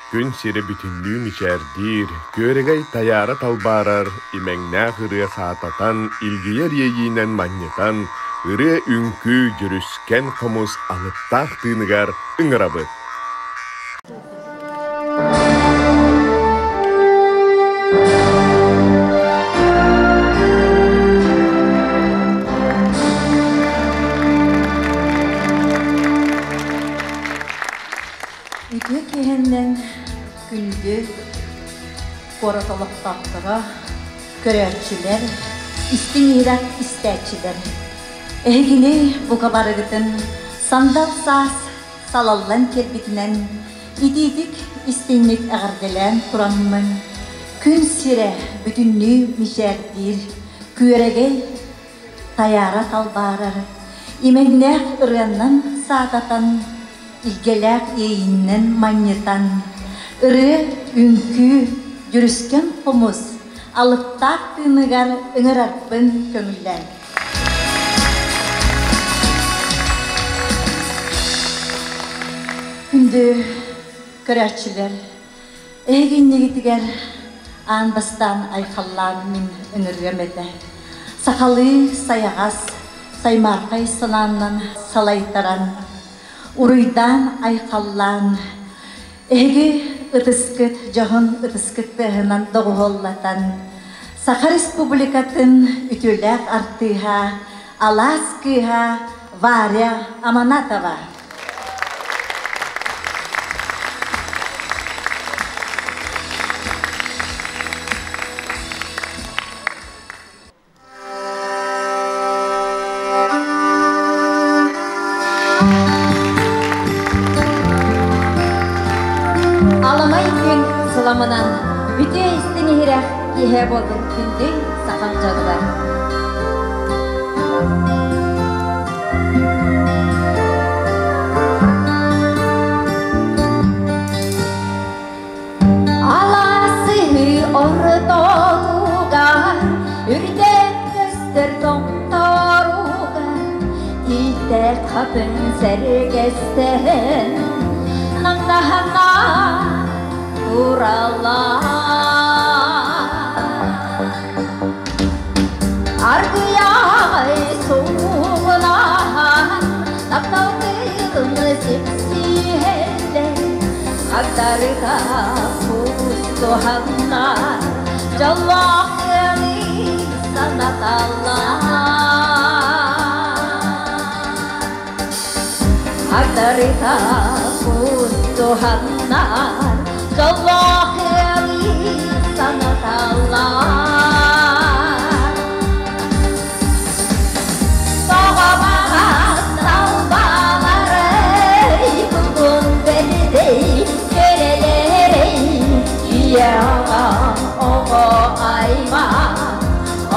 Күн сирэ бүтүннүү мичээрдиир, күөрэгэй тайаара талбаарар, имэҥнээх ырыа саататан, илгийэр иэйиинэн манньытан, ырыа-үҥкүү, дьүрүскэн хомус алыптаах тыыныгар ыҥырабыт. Үтүө киэһэннэн күндү куорат олохтоохторо, көрөөччүлэр, истиҥ иһирэх истээччилэр! Эһигини бука барыгытын сандал саас салаллан кэлбитинэн итиитик истиҥник эҕэрдэлээн тураммын, күн сирэ бүтүннүү мичээрдиир, күөрэгэй тайаара талбаарар, имэҥнээх ырыаннан саататан, илгэлээх иэйииннэн манньытан, ырыа, үҥкүү, дьүрүскэн хомус алыптаах тыыныгар ыҥырарбын көҥүллээн. Күндү көрөөччүлэр, эһиги иннигитигэр аан бастаан айхаллаан мин ыҥырыам этэ. Сахалыы сайаҕас, саймаархай санааннан салайтаран, уруйдаан айхаллаан, эһиги ытыскыт дьоһун ытыскыт тыаһынан доҕуһуоллатан, Саха Республикатын үтүөлээх артыыһа, алаас кыыһа Варя Аманатова. Аламай күн сыламынан үтүө истиҥ иһирэх киэһэ буолбут күндү сахам дьонугар. Алаасыһы ортотугар үрдэн көстөр томторугар тиитэ хатыҥ сэргэстэһэн наҥнаһана тураллар. Аргыйаҕай суугунаһан таптал тыылын сипсиһэллэр, Хардарыта куустуһаннар, дьоллоох ыалы санаталлар. Хардарыта куустуһаннар, дьоллоох ыалы санаталлар. Тоҕо талбаларай, кутун бэрдэй, кэрэлэрэй, ийэ аҕа оҕо аймах,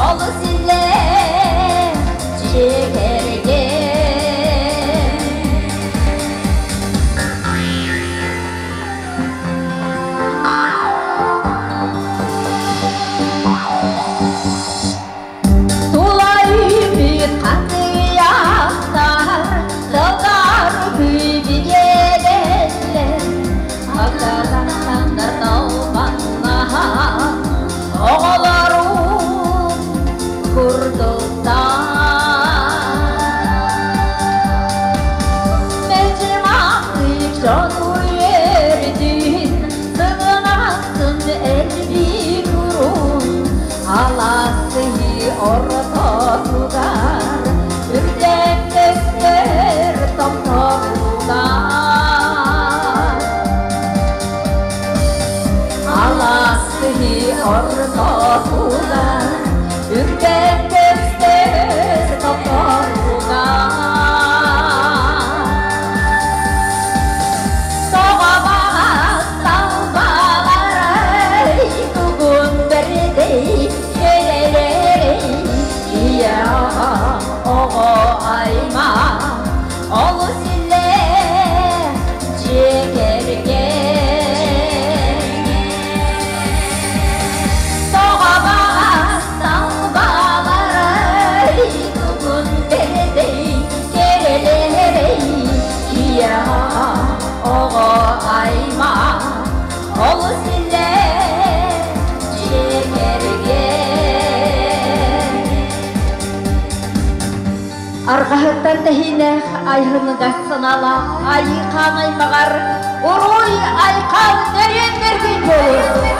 олус иллээх дьиэ кэргэн. Тулайбыт хатыйахтар, тылдар күйбүгелеллер, Агдаланнар талбаннар. Арҕаһыттан тэһиинээх айһыныгас санаалаах айыы хаан аймаҕар уруй айхал нөрүөн нөргүй буолун!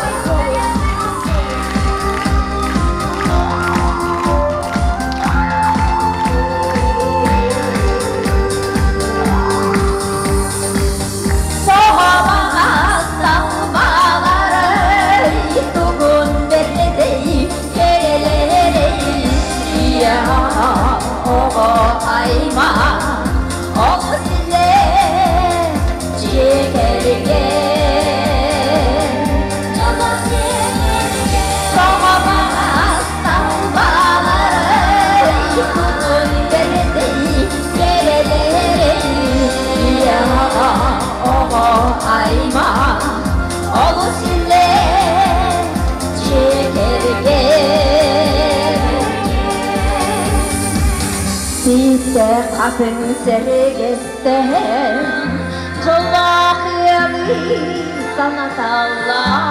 Ситтэ хатын сэргэстэһэн, дьоллоох ыалы санаталлар.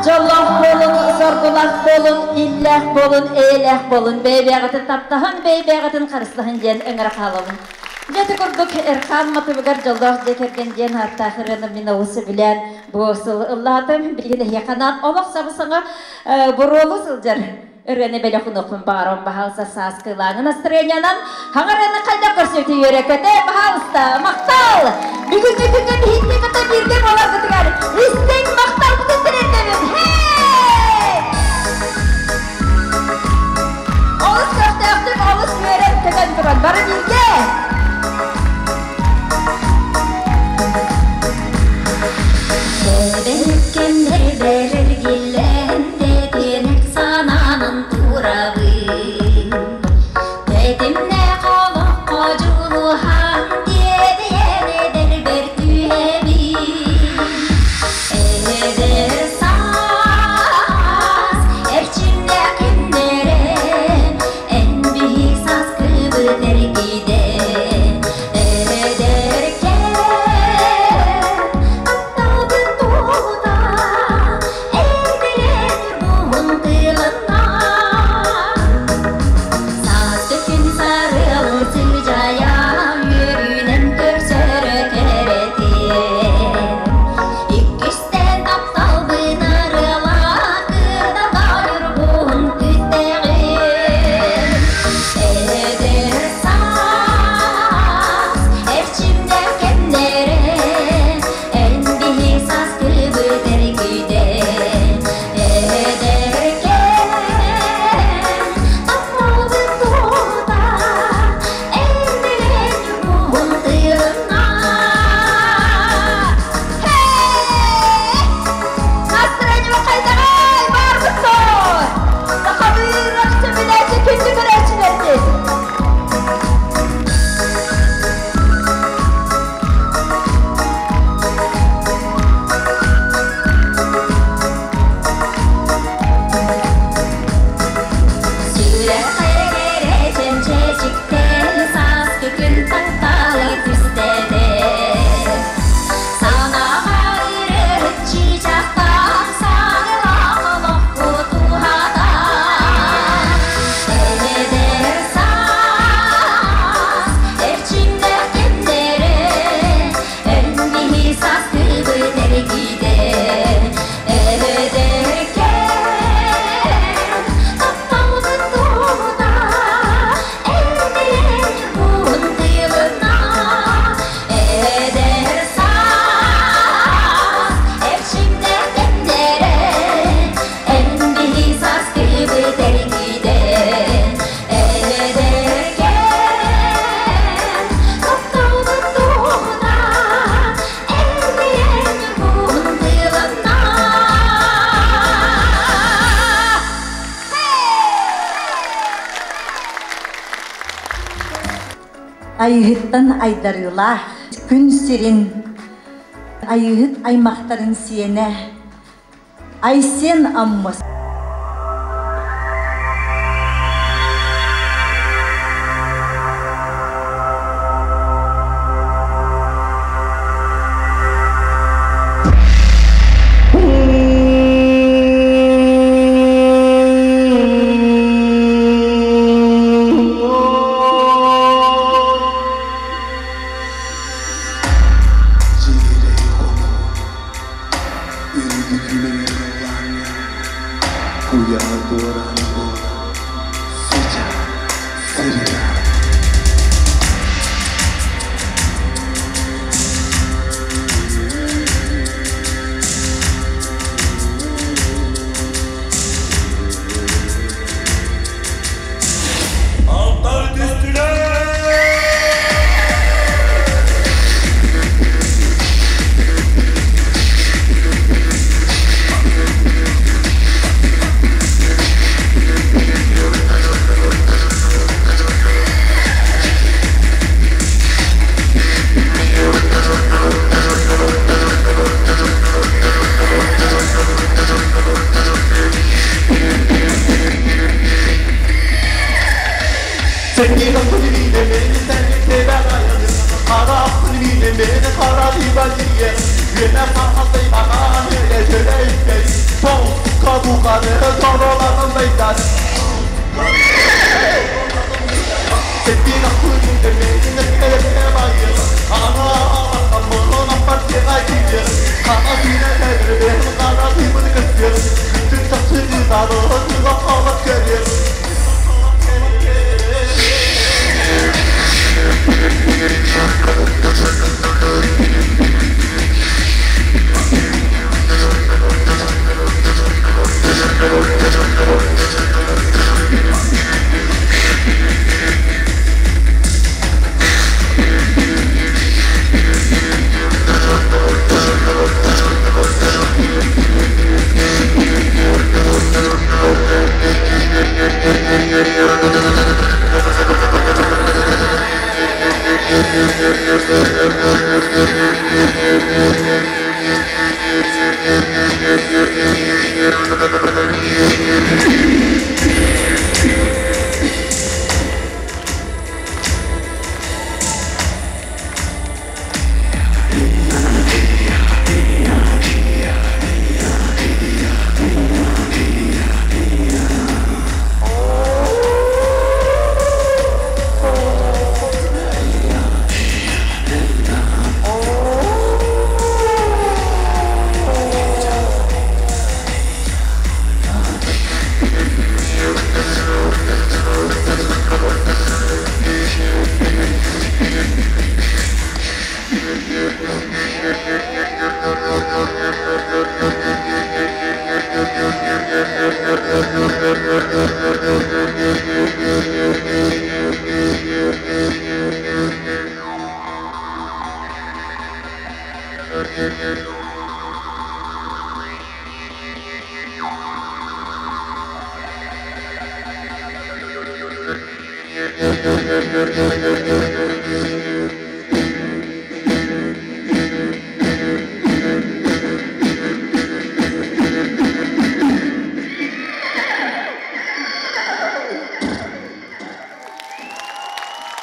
Дьоллоох буолун, соргулаах буолун, иллээх буолун, эйэлээх буолун, бэйбээҕитин таптаһын, бэйбээҕитин харыстаһын диэн ыҥыра хаалабын. Дьэ ити курдук Эрхаан матыбыгар дьоллоох дьиэ кэргэн диэн ааттаах ырыаны мин олус сөбүлээн бу сыл ыллаатым. Билигин эһиэхэ анаан олох сабы-саҥа буруолу сылдьар ырыаны бэлэх унуохпун баҕарам баһаалыста сааскылааҥы настырыанньанан хаҥа ырыаны хайдах көрсүбүтү үөрэ-көтө баһаалыста махтал! Бүгүҥҥү күҥҥэ биһикки кытта бииргэ буоларгытыгар истиҥ махталбытын тириэрдэбин! Хей! Олус көхтөөхтүк, олус үөрэн көтөн туран бары бииргэ! Бэбэккэмнэр бэриргиллэн тэтиэнэх санаанан турабын. Тэтимнээх олоххо дьулуһан тиэтэйэн эдэрбэр түһэбин. Эдэр саас эрчимнээх күннэрэ эн биһи сааскыбыт эргийдэ. Эдэркээн тапталбыт туоһута эрдэлэн ньургуһун тылынна. Сааскы күн сарыалын сыдьаайа үөрүүнэн көрсөрө кэрэтиэн. Иккистээн тапталбын арыала кырдата ньургуһун күттэҕин. Эдэр саас эрчимнээх кэмнэрэ эн биһи сааскыбыт эргийдэ. Эдэркээн тапталбыт туоһута эрдэлээн ньургуһун тыынна. Хей! Настроение хайдаҕай? Баарбыт дуо? Сахалыы сөбүлээччи күндү көрөөччүлэрбит! Сүрэххэ кэрэ чэмчэчиктэн сааскы күн тапталы түстэдэ. Санаҕа ырыһыт чыычаахтаах саҥалаах олохпут уһатар. Эдэр саас эрчимнээх кэмнэрэ эн биһи сааскыбыт эргийдэ. Эдэркээн тапталбыт туоһута эрдэлээн ньургуһун тыылынна. Эдэр саас эрчимнээх кэмнэрэ эн биһи сааскыбыт эргийдэ. Эдэркээн тапталбыт туоһута эрдэлээн ньургуһун тыылынна. Айыһыттан айдарыылаах күн сирин Айыыһыт аймахтарын сиэнэ Айсен Аммос.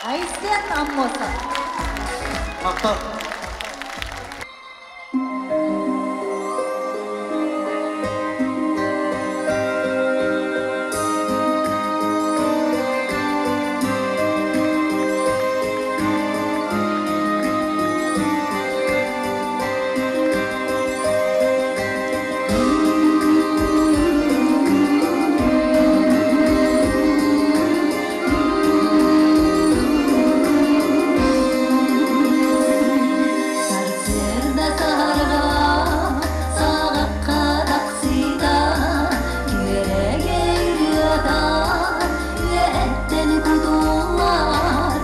Айсен Аммосов. Махтал. Сарсыарда саһарга саҕахха тахсыыта күөрэгэй ырыата үөһэттэн кутуллар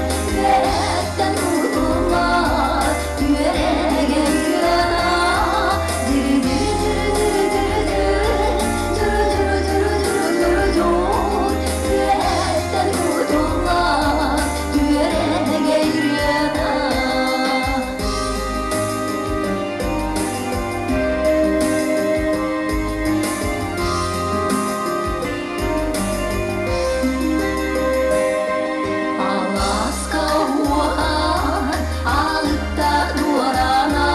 Үөһэттэн кутуллар күөрэгэй ырыата Үөһэттэн кутуллар күөрэгэй ырыата. Алааска уоһар, алыптаах дуораана,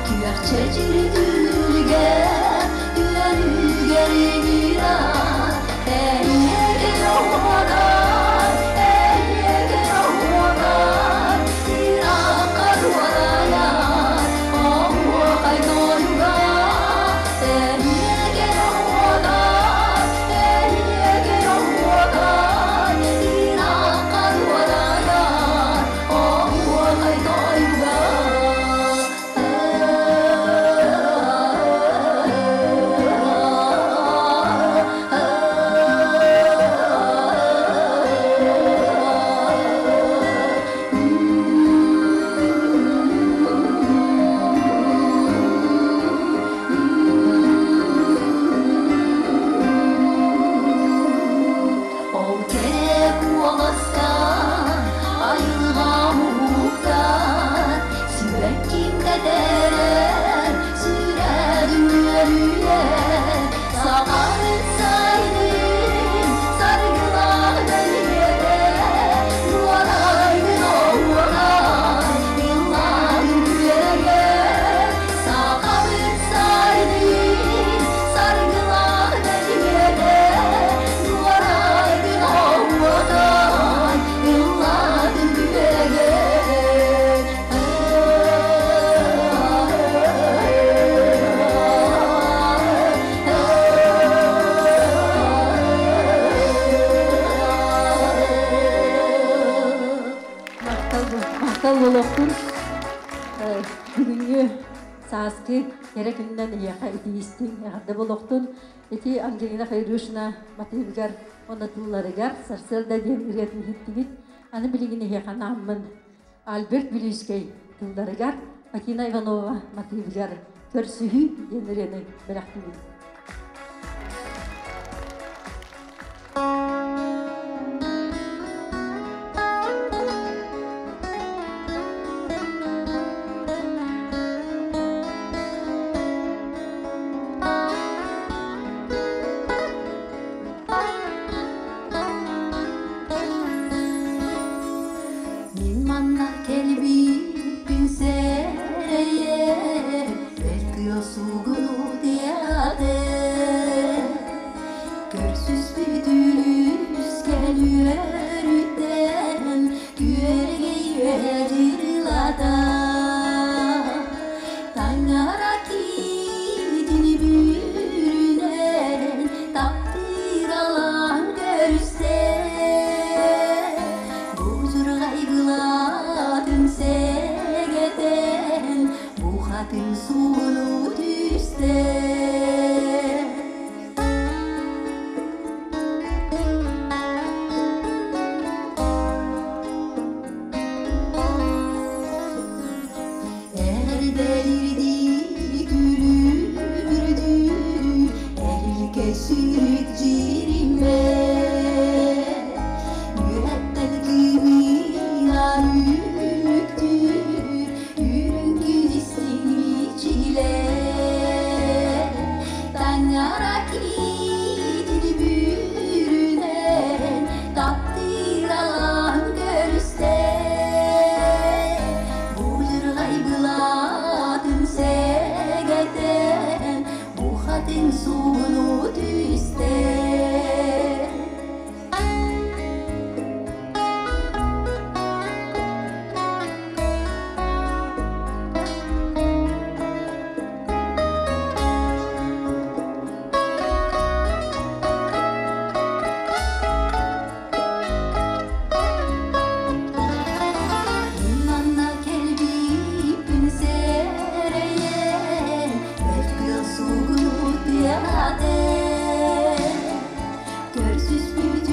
күөх чэчир түһүлгэ, үөрүүгэр ыҥырар. Эйиэгин уонар, эйиэгин уонар, ыраахха дуорайар, оһуохай тойуга. Эйиэгин уонар, эйиэгин уонар, ыраахха дуорайар, оһуохай тойуга. Ол кэрэ куоласка айылҕа уһуктар, сүрэххин тэтэрэр, сүрэҕиҥ үөрүйэр, сахабыт сайдын саргылаах бэлиэтэ, дуорайдын оһуорай, ыллаатын күөрэгэй, сахабыт сайдын саргылаах бэлиэтэ, дуорайдын оһуорай, ыллаатын күөрэгэй. Махтал, махтал буолуохтун. Бүгүҥҥү сааскы кэрэ күнүнэн эһиэхэ итиистиҥ эҕэрдэ буолуохтун. Ити Ангелина Файрушина матыыбыгар уонна тылларыгар сарсыарда диэн ырыатын иһиттибит. Аны билигин эһиэхэ анааммын Альберт Бүлүүскэй тылларыгар Фатина Иванова матыыбыгар Көрсүһүү диэн ырыаны бэлэхтиибин. Көрсүспүт үлүскэн үөрүттэн Күөрэгэй үөрүлата Таҥара киитин бүрүнэн Таптыыр алаан көрүстэ Будьурҕай былаатын сэгэтэн Бухатын сууну түстэ. Эрдэлирдии күлүмүрдүү эрилкэ сүүрүк дьиримэ Үөһэттэн кыымыйар үлүктүүр үрүҥ күн истиҥ мичилэ Таҥара киитин бүрүнэн таптыыр алаан көрүстэ Будьурҕай былаатын сэгэтэн бухатын сууну түстэ. Манна кэлбиппин сэрэйэн, бэрт кыах суугуну тыаҕатен. Көрсүспүт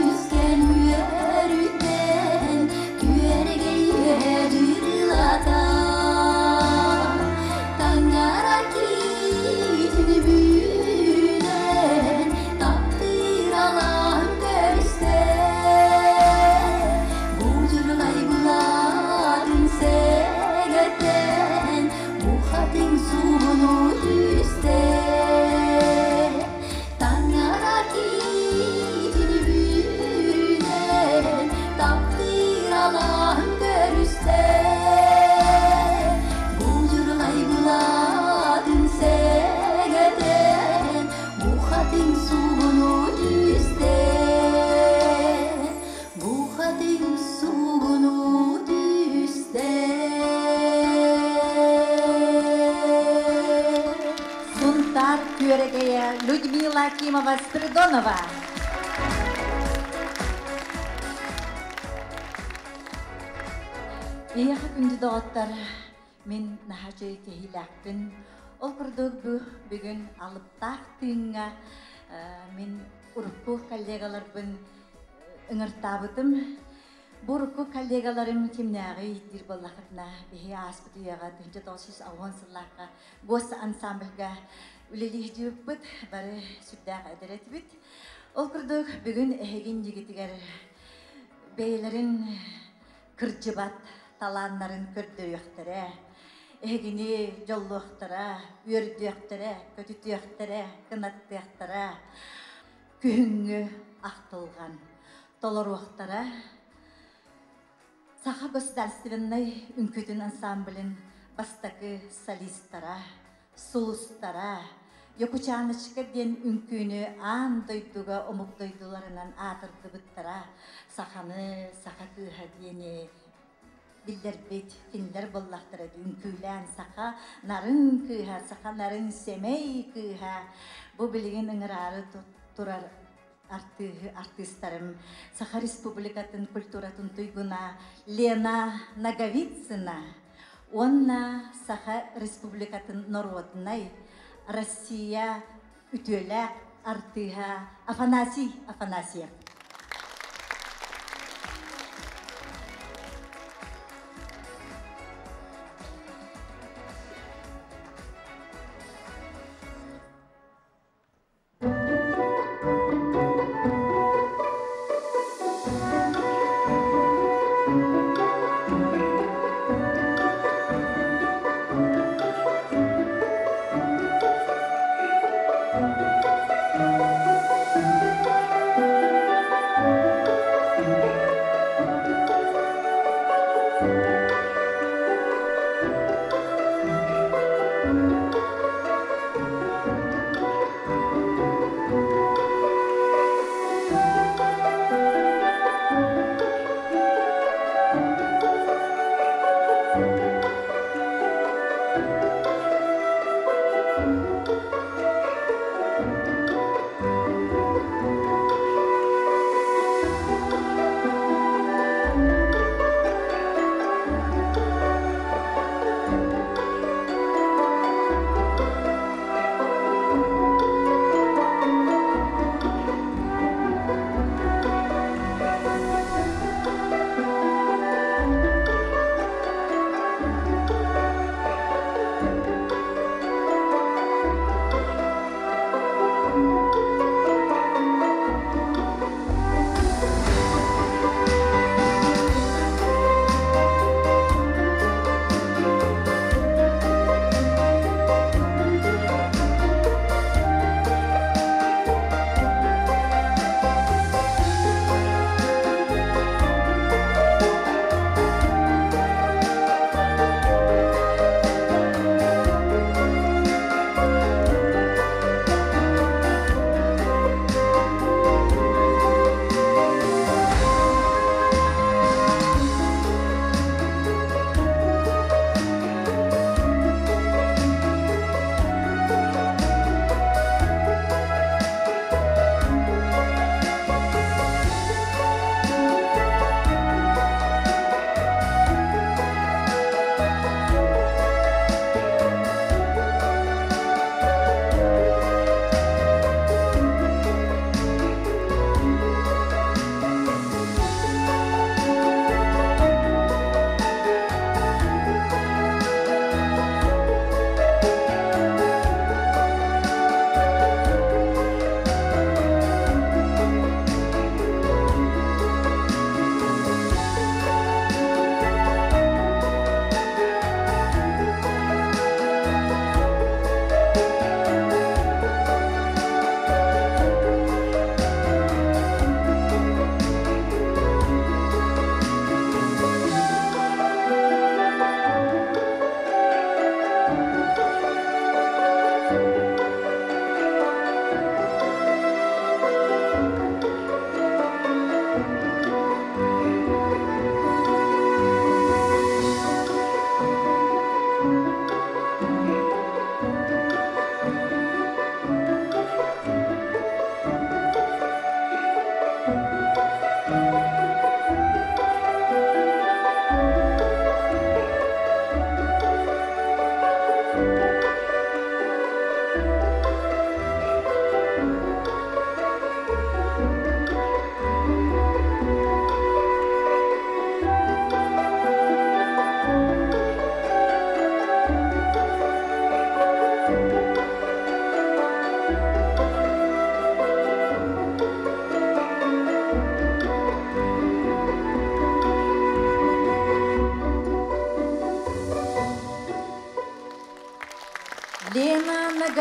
үскэн үөрүттэн, күөрэгэй үөрүлата. Таҥара киитин бүрүнэн, таптыыр алаан көрүстэ. Будьурҕай былаатын сэгэтэн, бухатын сууну түстэ. Таҥара киитин бүрүнэн, таптыыр алаан көрүстэ. Будьурҕай былаатын сэгэтэн, бухатын сууну түстэ. Бухатын сууну түстэ. Сунтаар күөрэгэйэ Людмила Акимова-Спиридонова. Эйиэхэ күндү доҕоттор, мин наһаа үчүгэй киһилээхпин. Ол курдук бу бүгүн алыптаах тыыҥҥа мин урукку коллегаларбын ыҥыртаабытым. Бу урукку коллегаларым кимнээҕий диир буоллахытына, биһи ааспыт үйэҕэ 1960 сыллаахха гос ансамбльга үлэлии сылдьыбыппыт, бары сүрдээх эдэр этибит. Ол курдук бүгүн эһигин дьигитигэр бэйэлэрин кырдьыбат талааннарын көрдөрүөхтэрэ, эһигини дьоллуохтара, үөрдүөхтэрэ, көтүтүөхтэрэ, кынаттыахтара, күһүҥҥү ахтылҕан толоруохтара. Саха государственнай үҥкүүтүн ансамблын бастакы солистара, сулустара, Якучаночка диэн үҥкүүнү аан дойдуга омук дойдуларынан аатырдыбыттара, саханы, саха кыыһа диэни биллэрбит кинилэр буоллахтара үҥкүүлээн саха нарын кыыһа, саха нарын сэмэй кыыһа бу билигин ыҥыраары турар артыыһы артыыстарым Саха Республикатын культуратын туйгуна Лена Ноговицына уонна Саха Республикатын норуодунай Россия үтүөлээх артыыһа Афанасий Афанасьев.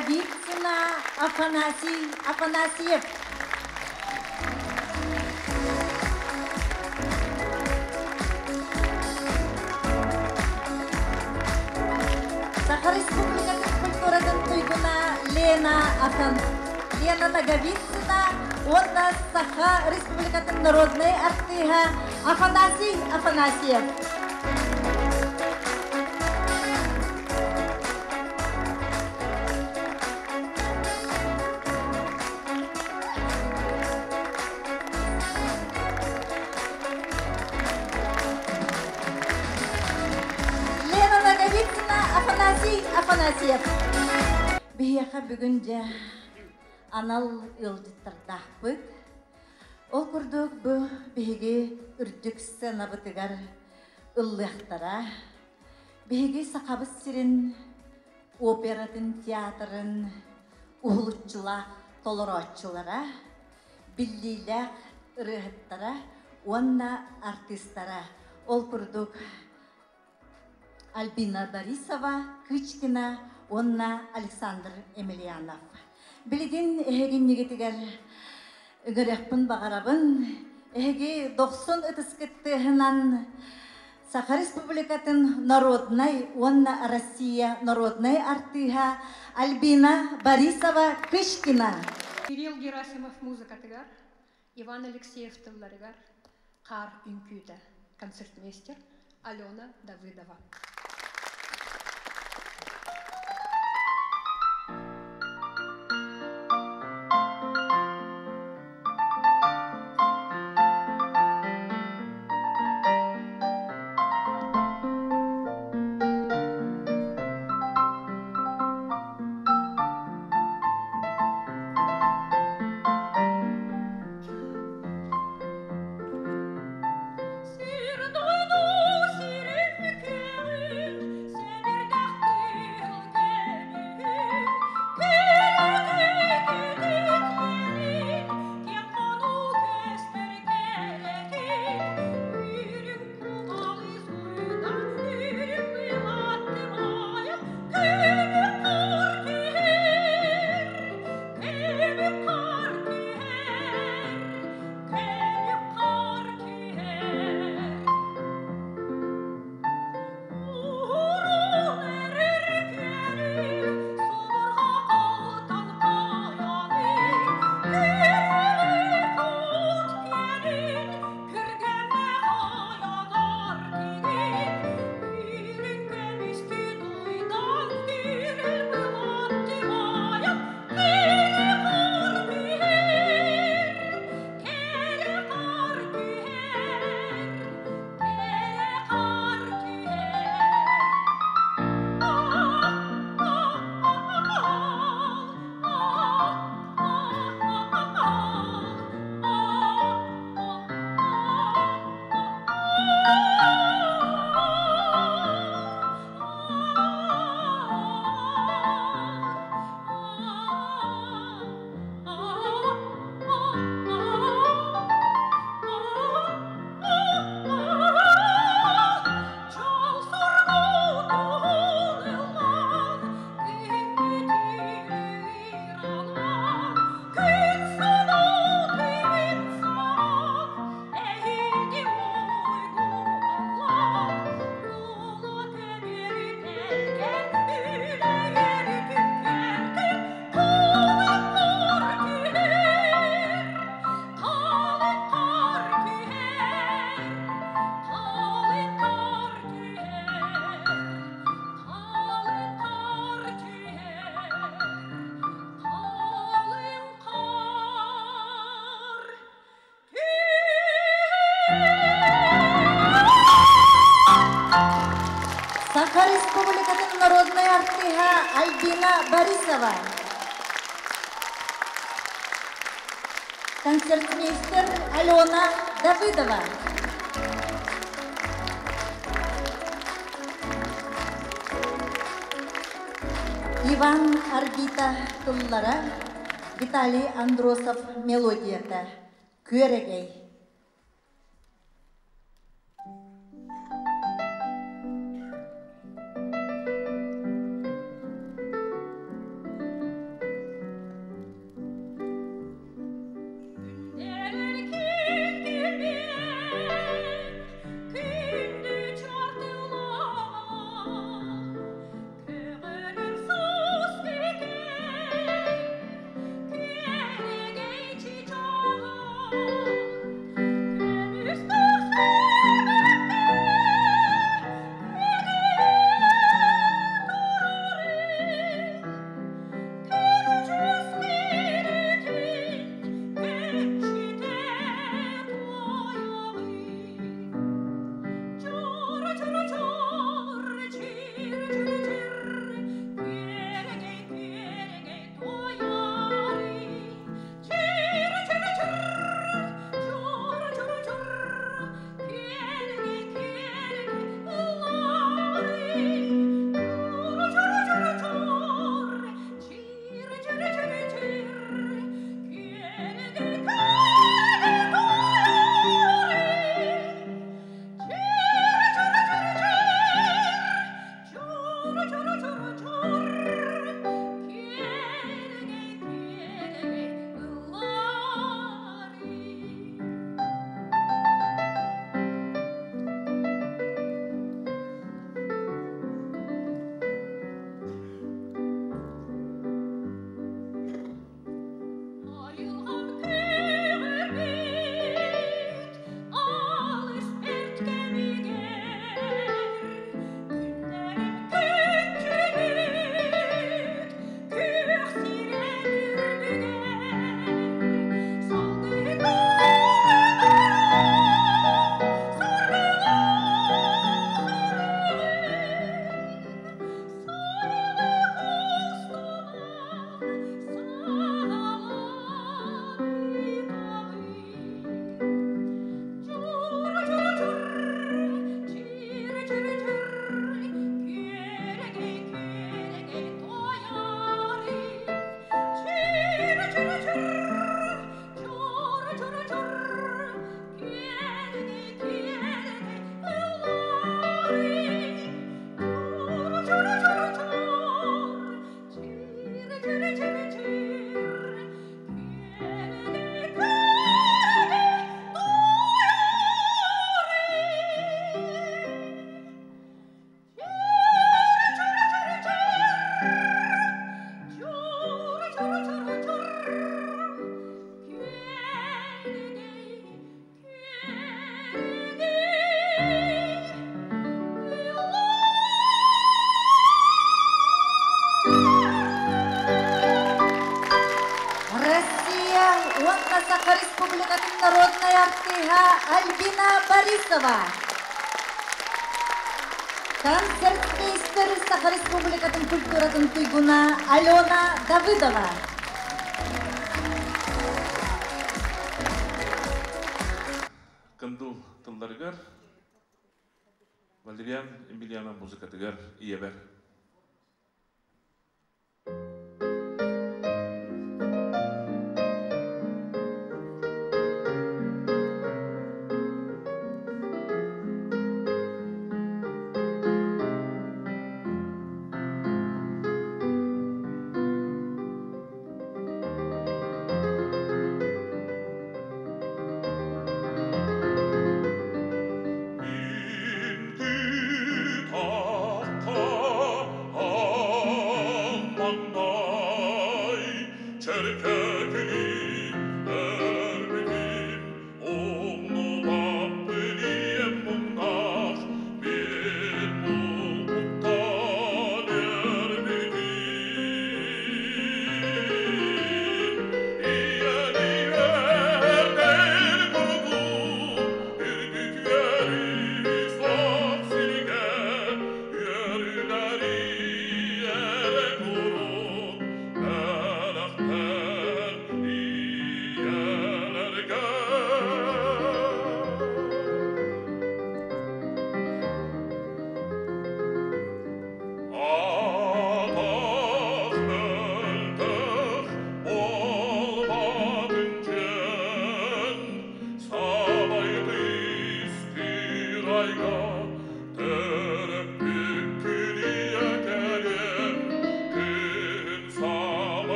Ноговицына, Афанасий Афанасьев. Саха Республикатын культуратын туйгуна Лена Афан Лена Ноговицына уонна Саха Республикатын народнай артыыһа Афанасий Афанасьев. Лена Ноговицына, Афанасий Афанасьев. Биһиэхэ бүгүн дьэ анал ыалдьыттардаахпыт. Ол курдук бу биһиги үрдүк сценабытыгар ыллыахтара. Биһиги Сахабыт сирин оператын театрын уһулуччулаах толорооччулара, биллиилээх ырыаһыттара уонна артыыстара. Ол курдук Альбина Борисова, Кычкина уонна Александр Емельянов. Билигин эһигиннигитигэр ыҥырыахпын баҕарабын. Эһиги дохсун ытыскыт тыаһынан Саха Республикатын народнай уонна Россия народнай артыыһа Альбина Борисова Кычкина. Кирилл Герасимов музыкатыгар, Иван Алексеев тылларыгар Хаар үҥкүүтэ концертмейстер Алена Давыдова. Саха Республикатын народнай артыыһа Альбина Борисова. Концертмейстер Алена Давыдова. Иван Арбита тыллара, Виталий Андросов мелодията. Күөрэгэй. народнай артыыһа Альбина Борисова. Концертмейстер Саха Республикатын культуратын туйгуна Алена Давыдова. Кындыл тылларыгар Валериан Емельянов музыкатыгар ийэбэр.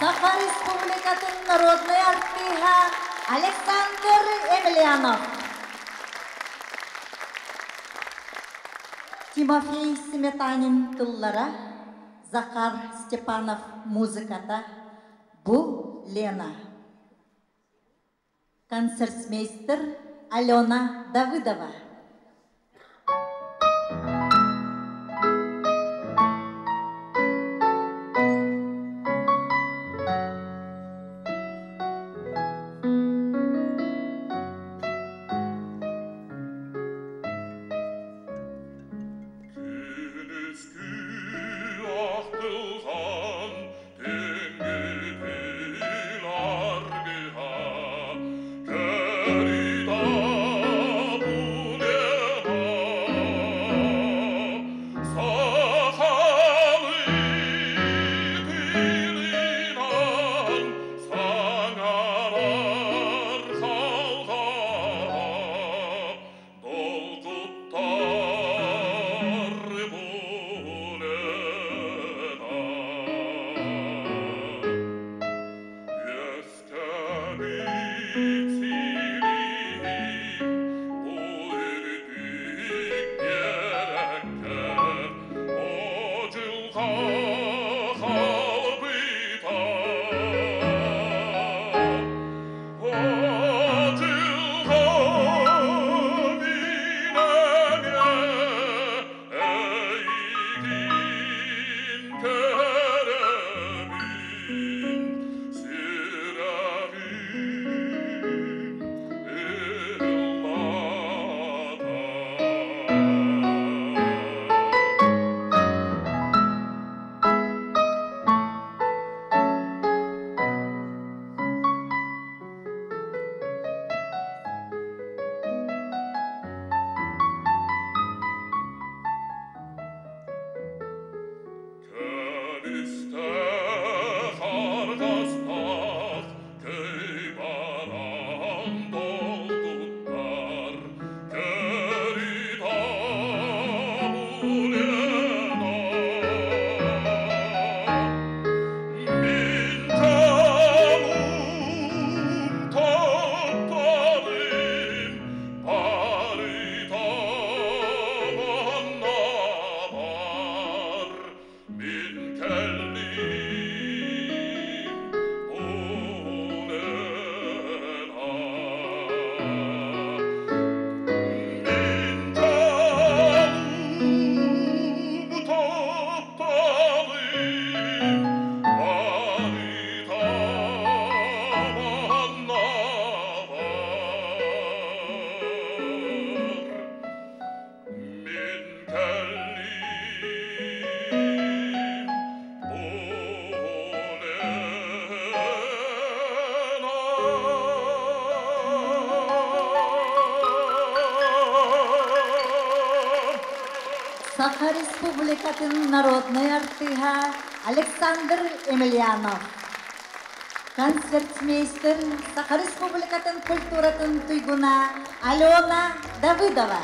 Саха Республикатын народнай артыыһа Александр Емельянов. Тимофей Сметанин тыллара, Захар Степанов музыката, бу Лена. Концертмейстер Алена Давыдова. Carita, Саха Республикатын народнай артыыһа Александр Емельянов. Концертмейстер Саха Республикатын культуратын туйгуна Алена Давыдова.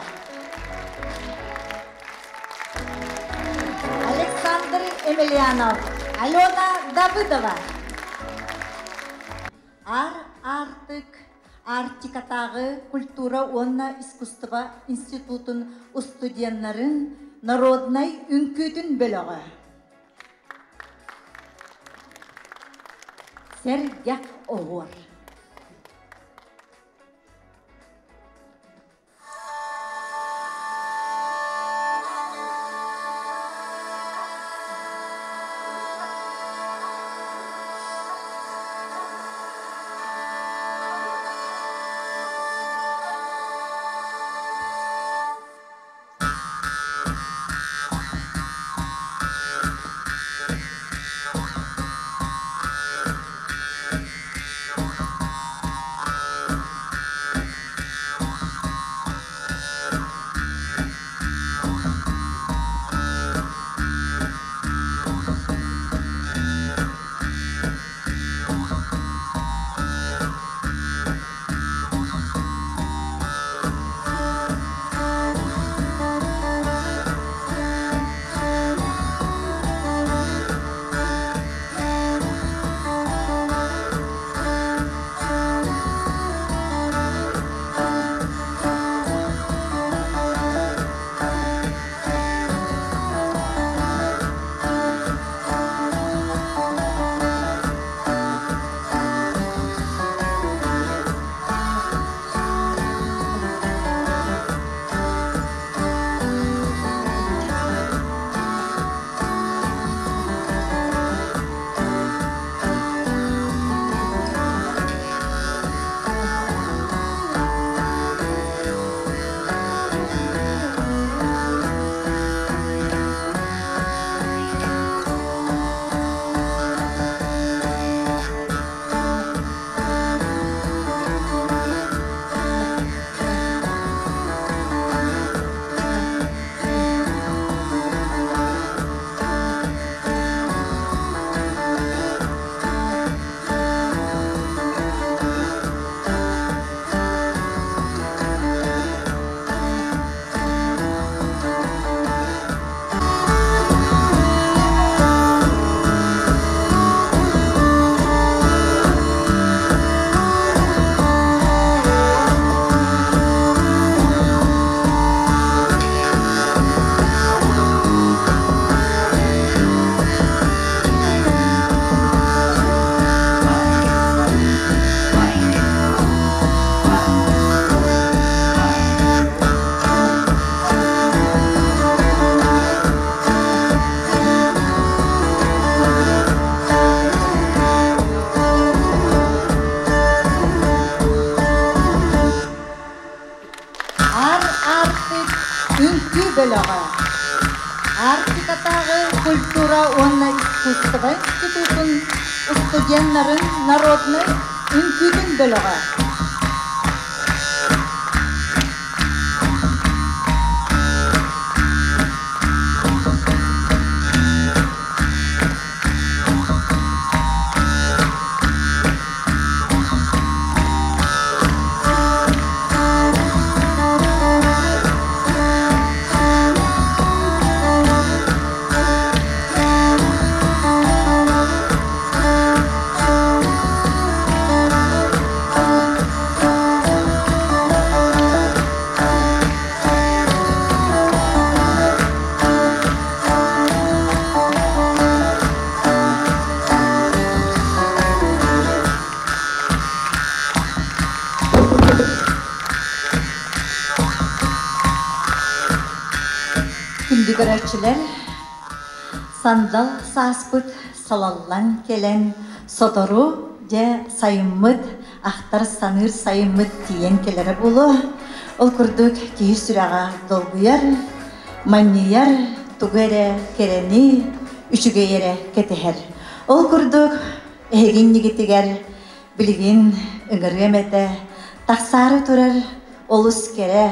Александр Емельянов, Алена Давыдова. Ар Аартык Арктикатааҕы культура уонна искусство институтун устудьуоннарын народнай үҥкүүтүн бөлөҕө. Сэргэх оһуор. Ар Аартык үҥкүү бөлөҕө Арктикатааҕы культура уонна искусство институтун студеннарын народнай үҥкүүтүн бөлөҕө. Күндү көрөөччүлэр, сандал сааспыт салаллан кэлэн, сотору дьэ сайыммыт, ахтар саныыр сайыммыт тиийэн кэлэрэ буолуо. Ол курдук киһи сүрэҕэ долгуйар, манньыйар, тугу эрэ кэрэни, үчүгэй эрэ кэтэһэр. Ол курдук эһиги иннигитигэр билигин ыҥырыам этэ, тахсаары турар олус кэрэ,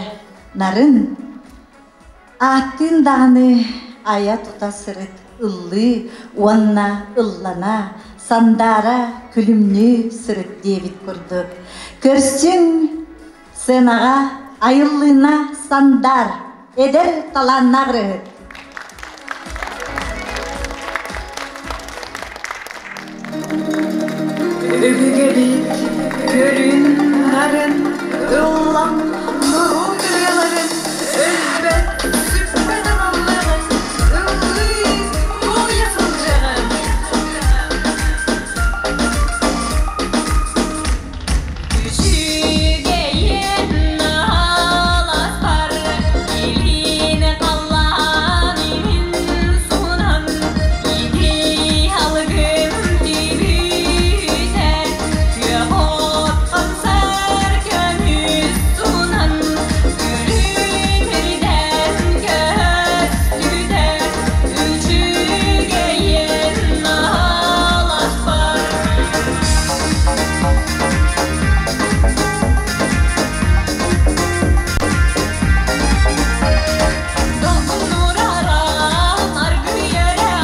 нарын. Ааттыын даҕаны айа-тута сырыт, ыллыы уонна ыллана, сандаара, күлүмнүү сырыт диэбит курдук. Көрсүҥ сценаҕа айыллыына Сандар, эдэр талааннаах ырыаһыт. Өбүгэбит көрүн-нарын ыллам норуот ырыаларын өлбөт сүппэт аналларын ыллыы туойа сылдьаҕын. Үчүгэйин аласпар илин халлаан имин сунан ити алгым түбүтэ күөх от хамсар көмүс сунан күлүмүрдэн көстүтэ үчүгэйин аласпар. Долгуннурара аргыйара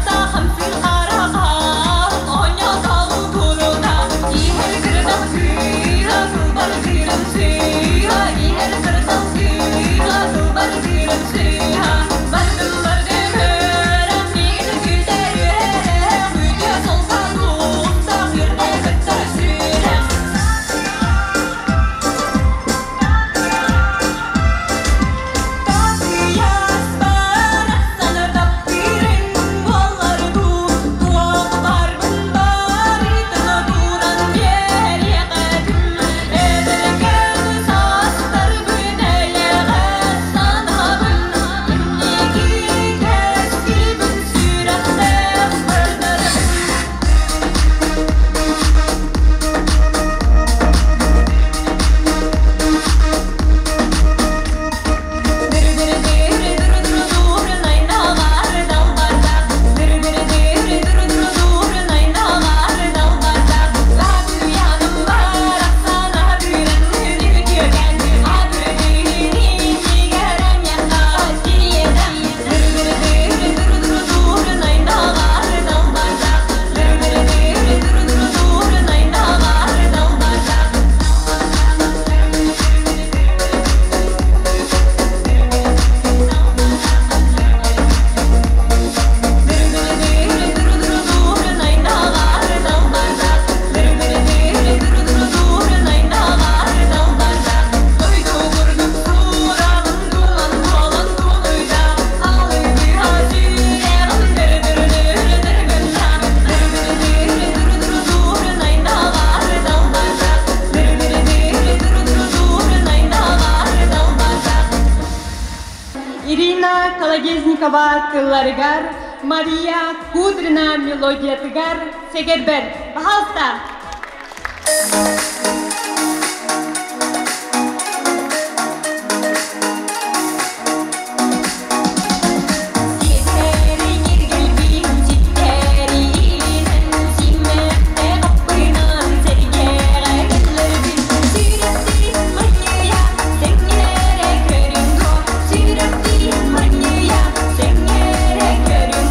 сахамсыр хараха оонньоотоҕу турута иһэр кырдал сыыһа сылбар кыырым сыыһа иһэр кырдал сыыһа сылбар кыырым сыыһа бардым бардым өрөм миигин күүтэр үөрэх үтүө солко туттах үрдэ көттөр сүрэх. Татыйас барахсаны таптыырын буоллар дуу, туох барбын барытын тууран биэриэхэтим. Эдэркээн саастарбын эйэҕэс санаабын, инники кэскилбин сүрэхтээх бардарым. Ирина Колодезникова тылларыгар, Мария Кудрина мелодиятыгар Сэгэрбэр. Пожалуйста! Сирэптин манньыйа, сэҥҥэрэ көрүҥ,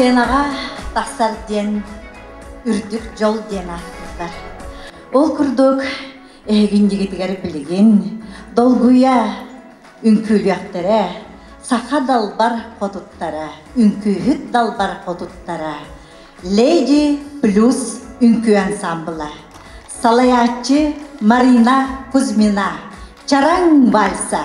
Сценаҕа тахсар диэн үрдүк дьол диэн ааттыыллар. Ол курдук эһигиндигитигэр билигин долгуйа үҥкүүлүөхтэрэ, саха далбар хотуттара, үҥкүүһүт далбар хотуттара, Леди Плюс үҥкүү ансамбла, салайааччы Марина Кузьмина, Чараҥ вальса.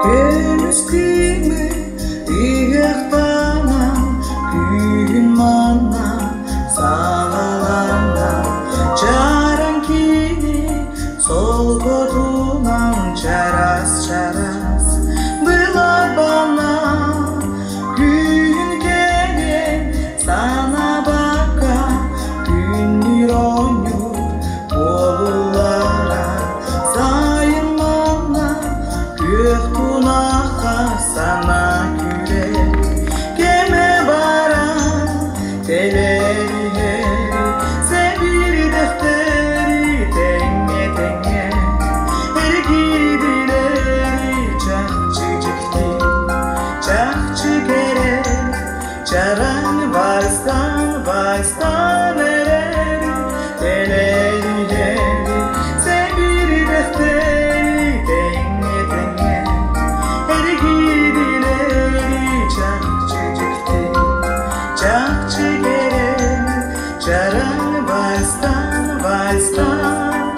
Көмүс күмү ыһыахтанан, күһүн манна саҕаланна. Чараҥ кини солботунан чарас-чарас былабана күн кэлэн санаабакка күннүүр оонньуур буолуллара сайын манна күөх тунахха сана күрэ кэмэ баран тэлэриһэр сэбирдэхтэри тэҥҥэ тэҥҥэ эргийдилэри чахчы дьикти чахчы кэрэ чараҥ вальстан вальстан эрэр тэлэриһэр сэбирдэхтэри тэҥҥэ тэҥҥэ эргийдилэри чахчы дьикти чахчы кэрэ чараҥ вальстан вальстан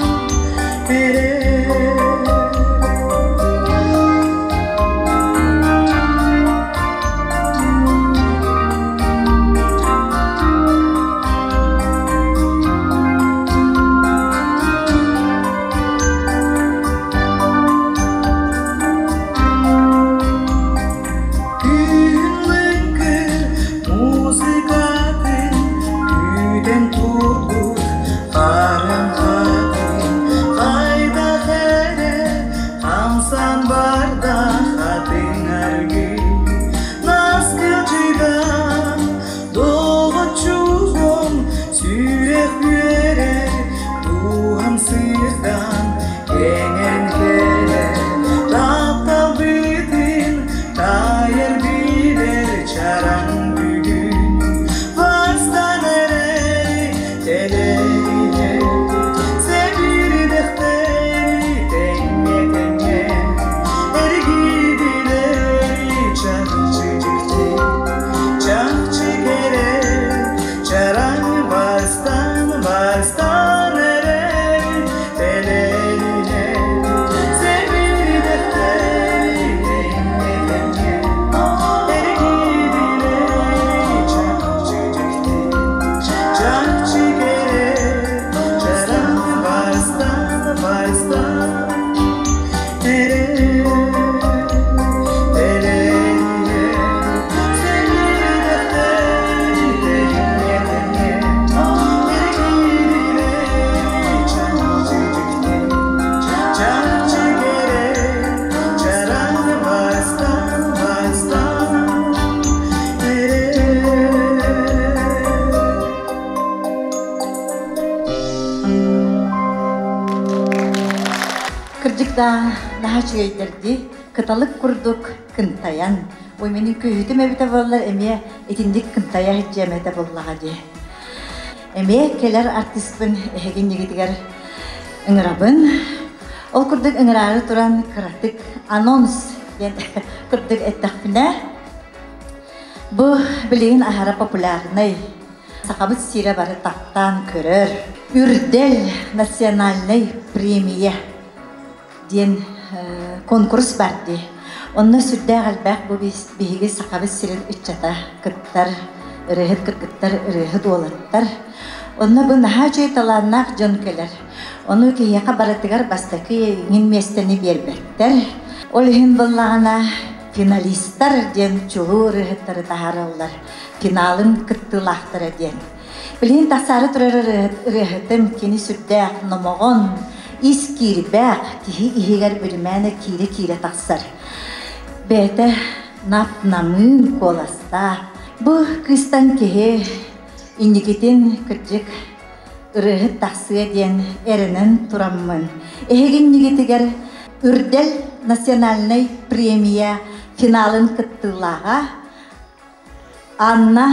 эрэр. Күн музыкатын күүтэн турбут харым хатын хайдах эрэ хамсан барда хатыҥ аргый наскылдьыйдан доҕоччугум сүрэх үөрэр дууһам сыырдан кэҥэн кэлэр тапталбытын тайар билэр чараҥ бүгүн вальстан эрэй тэлэйэр сэбирдэхтэри тэҥҥэ тэҥҥэ эргийдилэри чахчы дьикти чахчы кэрэ чараҥ вальстан вальстан эрэй тэлэйэр сэбирдэхтэри тэҥҥэ тэҥҥэ эргийдилэри чахчы дьикти чахчы кэрэ чараҥ вальстан вальстан эрэй тэлэйэр сэбирдэхтэри тэҥҥэ тэҥҥэ эргийдилэри чахчы дьикти чахчы кэрэ чараҥ вальстан вальстан эрэй. Кырдьык да, наһаа үчүгэйдэрдии, кыталык курдук кынтайан. Ой, менин күүһүтүм эбитэ буоллар, эмиэ итинник кынтайа сылдьыам этэ буоллаҕа дии. Эмиэ кэлэр артыспын эһигинньигитигэр ыҥырабын. Ол курдук ыҥыраары туран кыратык анонс диэн курдук эттэхпинэ, бу билигин аһара популярнай, сахабыт сирэ бары таптаан көрөр, Үрдэл национальнай премия диэн конкурс бар дии. Онно сүрдээх элбэх бу биһиги сахабыт сирин ыччата кыттар, ырыаһыт кыргыттар, ырыаһыт уолаттар. Онно бу наһаа үчүгэй талааннаах дьон кэлэр. Ону киһиэхэ барытыгар бастакы иҥин миэстэни биэрбэттэр. Ол иһин буоллаҕына финалистар диэн чулуу ырыаһыттары таһаараллар. Финалын кыттыылаахтара диэн. Билигин тахсаары турар ырыаһытым кини сүрдээх номоҕон, ис киирбээх, киһи иһигэр биримээнэ киирэ-киирэ тахсар. Бэйэтэ нап-намыын куоластаах. Бу кыыстан киһи инникитин кырдьык ырыаһыт тахсыа диэн эрэнэн тураммын, эһиги иннигитигэр Үрдэл национальнай премия финалын кыттыылааҕа Анна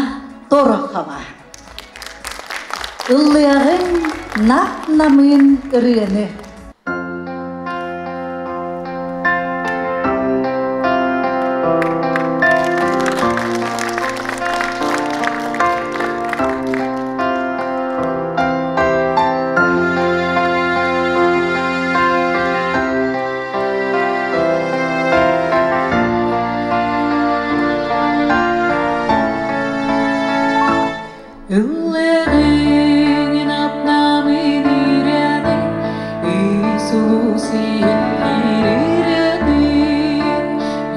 Торохова. Ыллыаҕыҥ нап-намыын ырыаны. Ыллыгын апнамын ирэни, Иисусин кирирэни,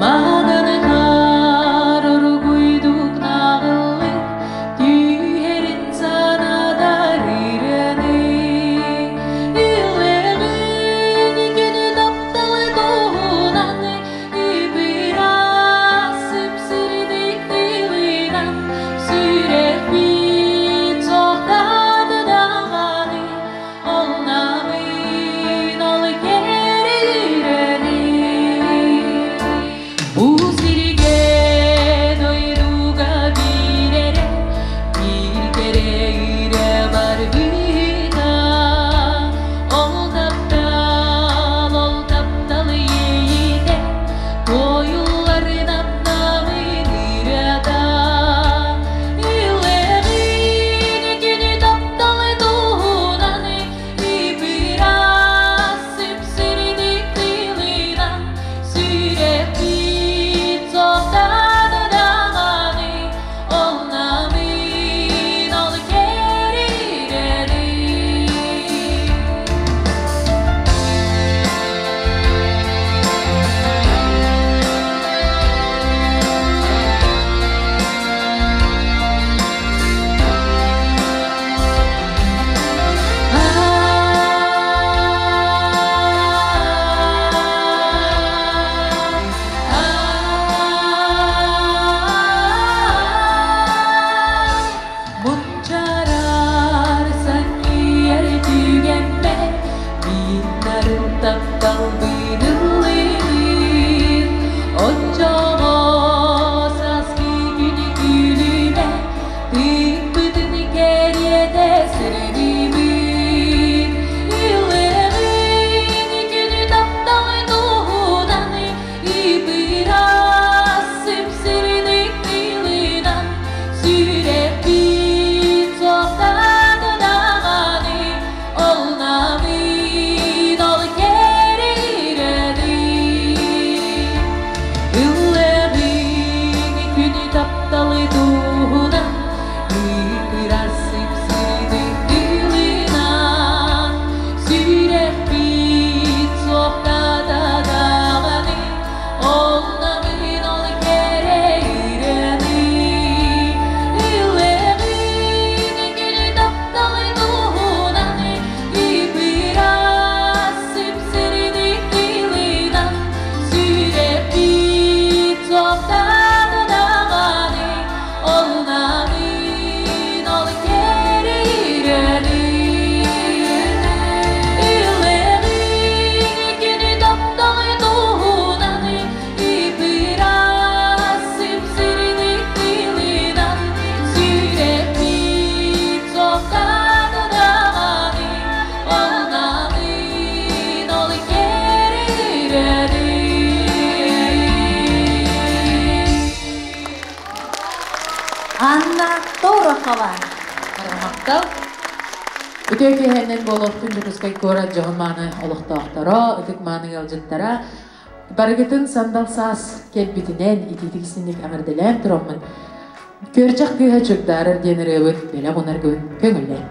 Маҕан хаар оргуйдук наҕыллык, Түһэрин санадар ирэни. Ыллыгын күнү тапталы туһунан, Ып-ыраас сып-сырдык тылынан, Сүрэхпит суохтааты даҕаны, Ол намыын, ол кэрэ Бу сиргэ дойдуга биир эрэ, биир кэрэ ирэ барбыта. Ол таптал, ол таптал иэйиитэ, туойуллар намнамын ырыата. Иллэҕин күнү тапталы туһунан, ып-ыраас сып-сырдык тылынан, Сүрэхпит суохтааты даҕаны, ол намыын, ол кэрирэни. Мунчарар санньыйар түгэммэр Мин таптал быыдыллыыр Оччоҕо сааскы күнү күлүмэ Тыыппытын кэриэтэ сырдыыбыт Ыллыгын күнү тапталы туһунан Ып-ыраас сып-сырдык тылынан Сүрэхпит суохтааты даҕаны, Ол намыын, ол кэрирэни. Ыллыгын күнү тапталы туһунан, Ып-ыраас сып-сырдык тылынан, Сүрэхпит суохтаата даҕаны, Ол намыын, ол кэрирэни. Ыллыгын күнү тапталы туһунан, Ып-ыраас сып-сырдык тылынан, Сүрэхпит суохтаата даҕаны, Ол намыын, ол кэрирэни. Ыллыгын күнү тапталы туһунан, Ып-ыраас сып-сырдык тылынан, Сүрэхпит суохтаата даҕаны, Ол намыын, ол кэрирэни. Анна Торохова. Махтал. Үтүө киэһэнэн буолуохтун Дьокуускай куорат дьоһун мааны олохтоохторо, ытык мааны ыалдьыттара. Барыгытын сандал саас кэлбитинэн итиитик истиҥник эҕэрдэлээн тураммын, Күөрчэх кыыһа чугдаарар диэн ырыабыт бэлэх уунаргын көҥүллэр.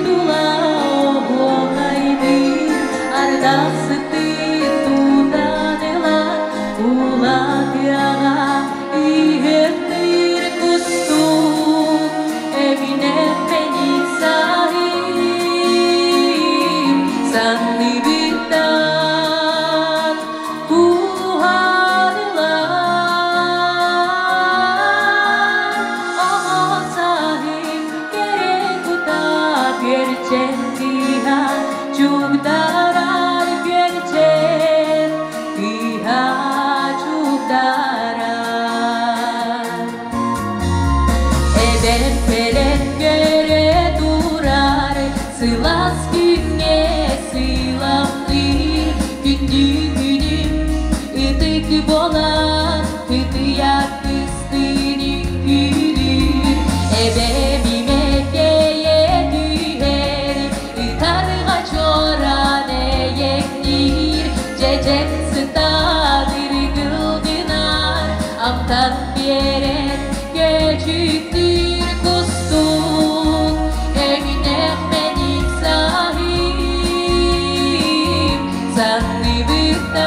тула оһуохайдыыр, ардах сытын тутан ылан, улаатыаҕа иһэрдиир кустук, эбинэх мэник саһым, санныбыттан кууһан ылан, оҕо саһым кэрэ кута күөрчэх кыыһа, чугдарар күөрчэх кыыһа чугдарар. Эбэм кэлэн көрө турар, сылаас күҥҥэ сыламныыр, күндү күнүм ытык буолан, кытыйа кыстыын үҥкүүлүүр. Эбэм имэкэйэ түһэр, ытарҕа чуораан эйэҥниир, дьэдьэн сытан ыргыл гынар, амтан биэрэн көөчүктүүр кустук, өҥнөөх мэник саһым, санныбыттан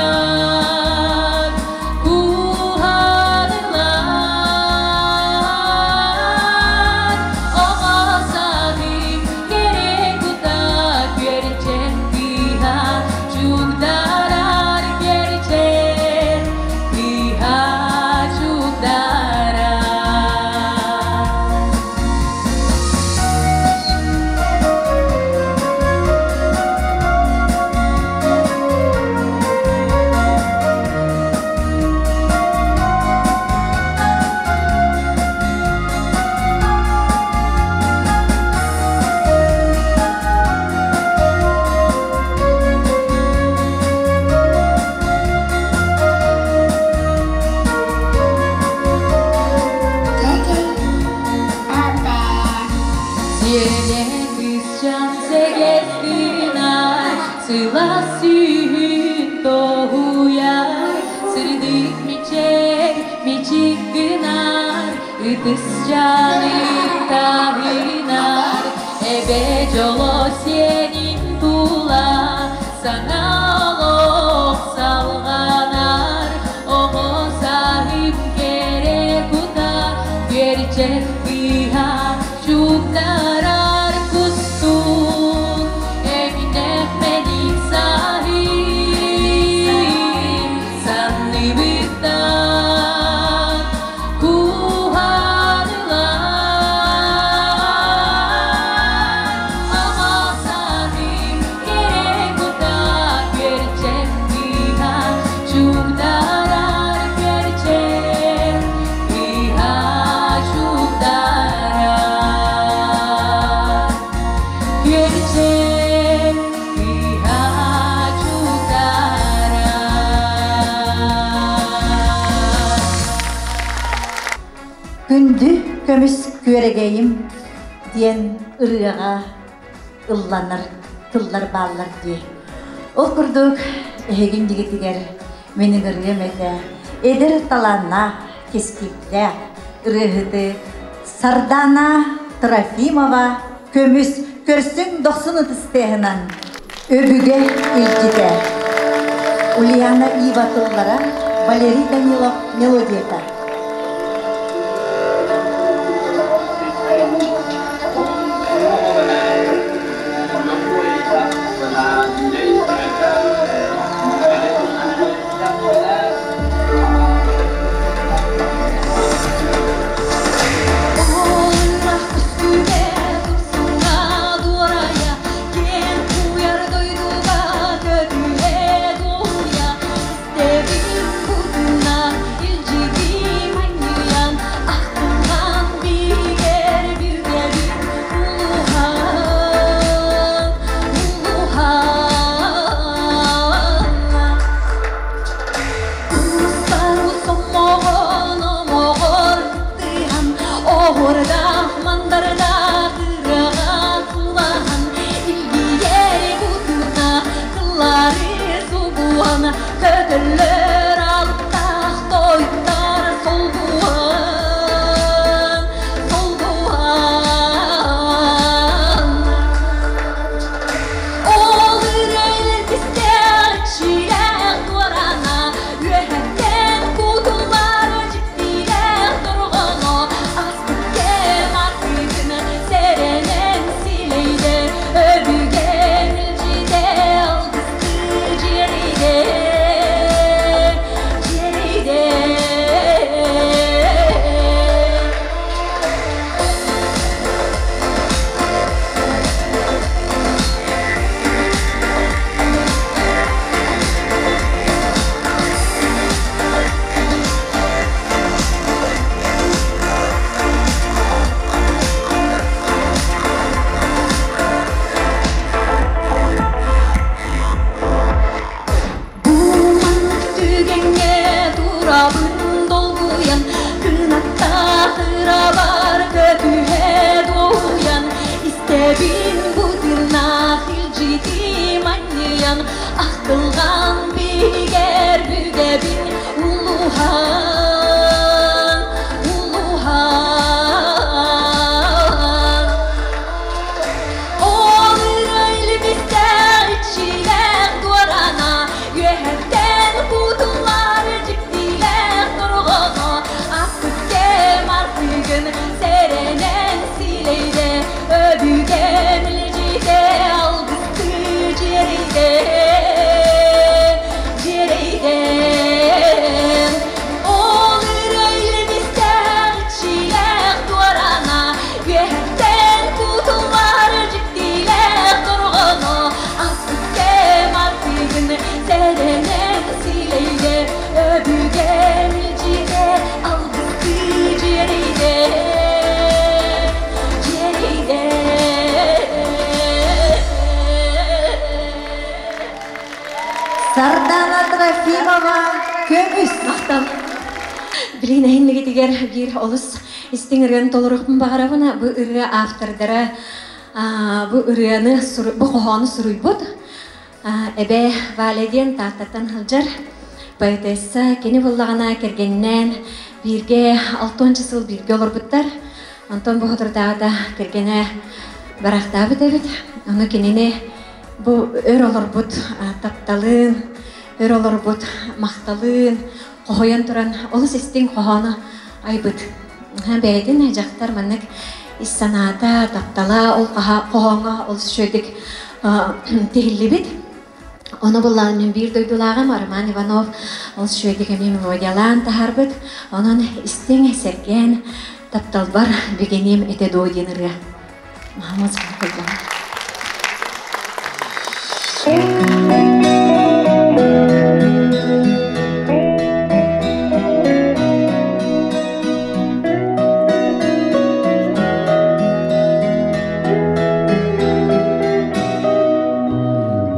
кууһан ылан, оҕо саһым кэрэ кута күөрчэх кыыһа, чугдарар күөрчэх кыыһа чугдарар. Сиэнэ кысчан сэгес гынар, сылаас сүүһүн тоһуйар, сырдык мичээр мичик гынар, ытыс чанын таһынар, эбэ дьоло сиэнин тула, саҥа олох салҕанар, оҕо саһым кэрэ кута, күөрчэх кыыһа чугдарар кустук, өҥнөөх мэник саһым, санныбыттан кууһан ылан, оҕо саһым кэрэ кута күөрчэх кыыһа, чугдарар күөрчэх кыыһа чугдарар. Күөрчэх кыыһа чугдарар. Күндү көмүс күөрэгэйим диэн ырыаҕа ылланар тыллар бааллар дии. Ол курдук эһигин дигитигэр мин ырыам этэ эдэр талааннаах кэскиллээх ырыаһыты Сардана Трофимова көмүс көрсүҥ дохсун ытыстыаһынан өбүгэ илдьитэ. Ульяна Ива тыллара, Валерий Данилов мелодията. Оллах үстүбэ тупсуҥа дуорайа, киэн куйар дойдуга көтүһэ дуоһуйа, истэбин кутуна илдьигин. Улуһан, улуһан. Ол ырайлыбиттээх иччилээх дуорана, үөһэттэн кутуллар дьиктилээх дорҕоно, аспыт кэм артыгын сэрэнэн силэйдэ, өбүгэм илдьитэ алгысты дьиэрэйдэ, дьиэрэйдэ. Ол ырайлыбиттээх иччилээх дуорана, үөһэттэн кутуллар дьиктилээх дорҕоно, аспыт кэм артыгын сэрэнэн силэйдэ, өбүгэм илдьитэ алгысты дьиэрэйдэ, дьиэрэйдэ. Сардана Трофимова көмүс. Махтал. Билигин эһиннигитигэр биир олус истиҥ ырыаны толоруохпун баҕарабын. Бу ырыа автордара бу ырыаны бу хоһоону суруйбут Эбэ Валя диэн Тааттаттан сылдьар поэтесса. Кини буллаҕына кэргэнинээн бииргэ 60 сыл бииргэ олорбуттар. Онтон бу соторутааҕыта кэргэнэ барахтаабыт эбит. Ону кинини бу өр олорбут тапталын, өр олорбут махталын хоһуйан туран олус истиҥ хоһоону айбыт. Бэйэтин дьахтар маннык ис санаата, таптала ол хоһооҥҥо олус үчүгэйдик тиһиллибит. Ону буллаан мин биир дойдулааҕым Роман Иванов олус үчүгэйдик эмиэ мелодиялаан таһаарбыт. Онон истиҥ, сэргээн, тапталбар бигэниэм этэ дуо диэн ырыа. Махаммат.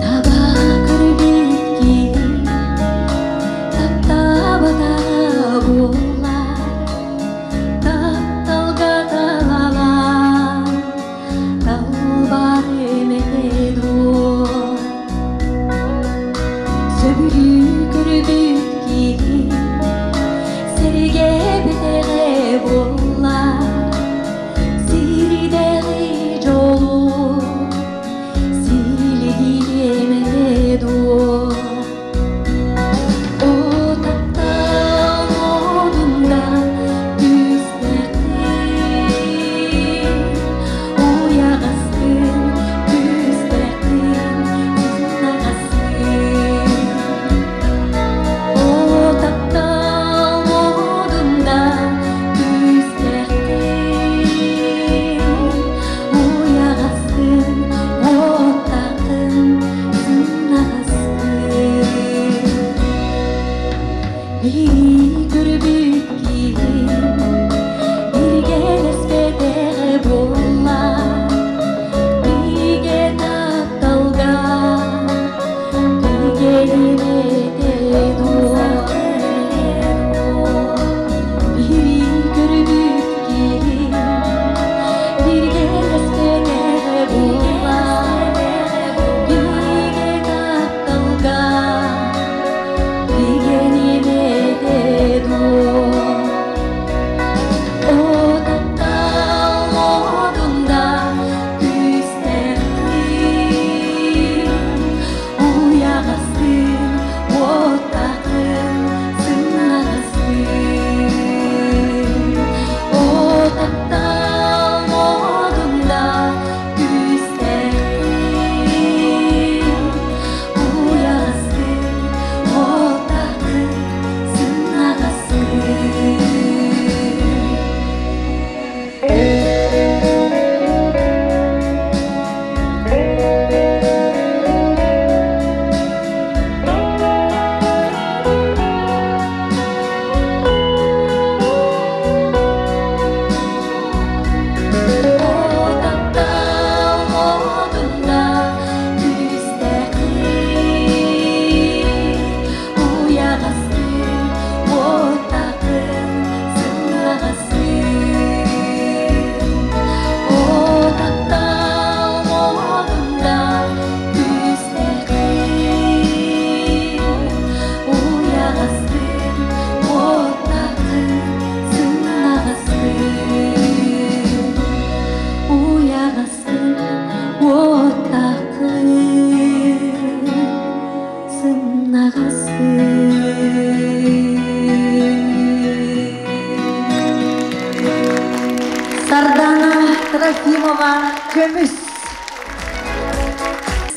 Таба көрбүт киһи таптаабата буоллар, тапталга талалаан талбар эмэтэ дуо?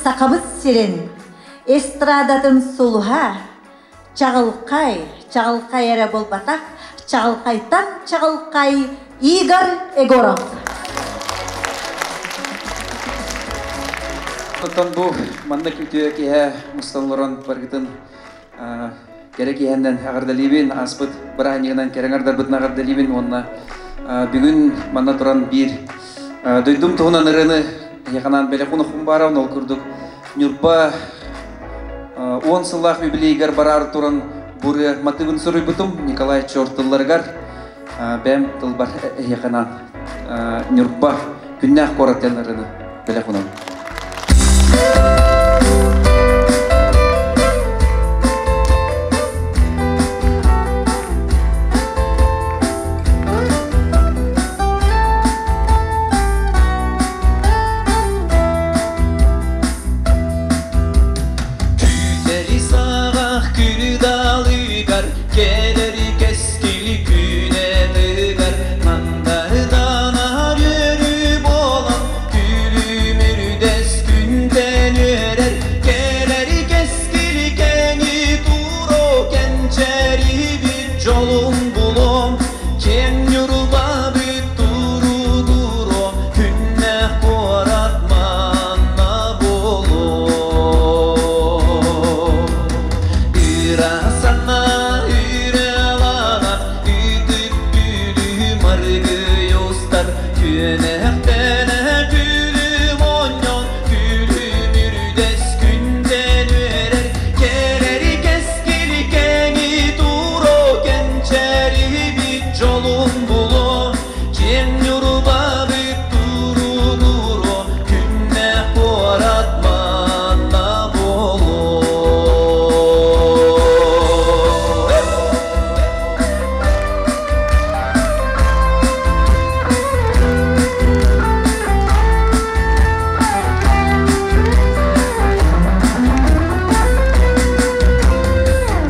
Сахабыт сирин эстрадатын сулуһа чаҕылхай, чаҕылхай эрэ буолбатах, чаҕылхайтан чаҕылхай Игорь Егоров. Оттон бу маннык үтүө киһэ мустан олорон баргытын кэрэ киһэннэн аҕардалиибин, ааспыт бырааһынньыгынан кэрэҥ ардарбытын аҕардалиибин уонна бүгүн манна туран биир дойдум туһунан ырыаны эһиэхэ бэлэх унохпун баарабын. Ол курдук Ньурба 10 сыллаах юбилейгар бараар туран буры матыбын суруйбутум Николай Чор тылларыгар, бэм тылбар эһиэхэ Ньурба күннээх куорат диэн ырыаны бэлэх унабын. Күүтэри саҕах күрдалыгар, кэлэри кэскили күнэтыгар, мандарданар өрүү болан, күлүмүрдэс күнтэн үөрэр, кэлэри кэскили кэҥи туро, кэнчэрибит дьолун булом, киэҥ Ньурбабыт туругуро, күннээх куорат манна буолуо. Ыра санаа ыралана, ытык күлүм аргый устар, күөнэхтэнэ күлүм онньон, күлүмүрдэс күнтэн үөрэр, кэлэри кэскили кэҥи туро, кэнчэрибит дьолун було, киэҥ Ньурбабыт туругуро, күннээх куорат манна буолуо.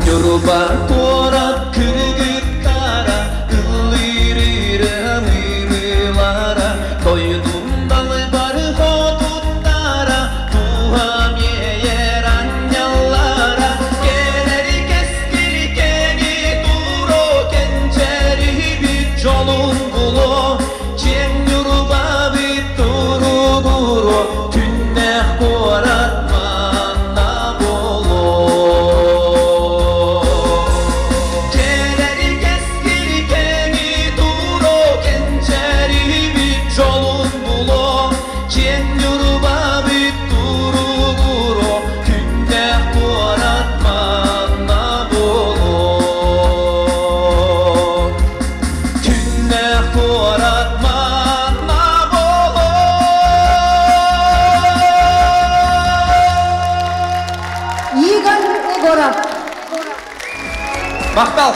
Ньурба куорат кыргыттара, ыллыыр ымыылара, дойдум далбар хотуттара, туһам иэйэр анньаллара, кэлэри кэскили кэҥи туро, кэнчэрибит дьолун було, киэҥ Ньурбабыт туругуро, күннээх куорат манна буолуо. Кэлэри кэскили кэҥи туро, кэнчэрибит дьолун було, киэҥ Ньурбабыт туругуро, күннээх куорат манна буолуо. Күннээх куорат манна буолуо. Игорь Егоров. Махтал!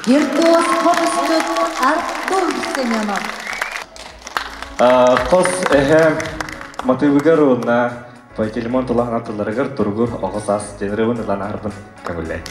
Виртуоз хомусчут Артур Семенов. Хос эһэ матыыбыгар уонна Пантелеймон тулаһынан тылларыгар туругур оҕо саас диэн ылан аһарбын көҥүллээн.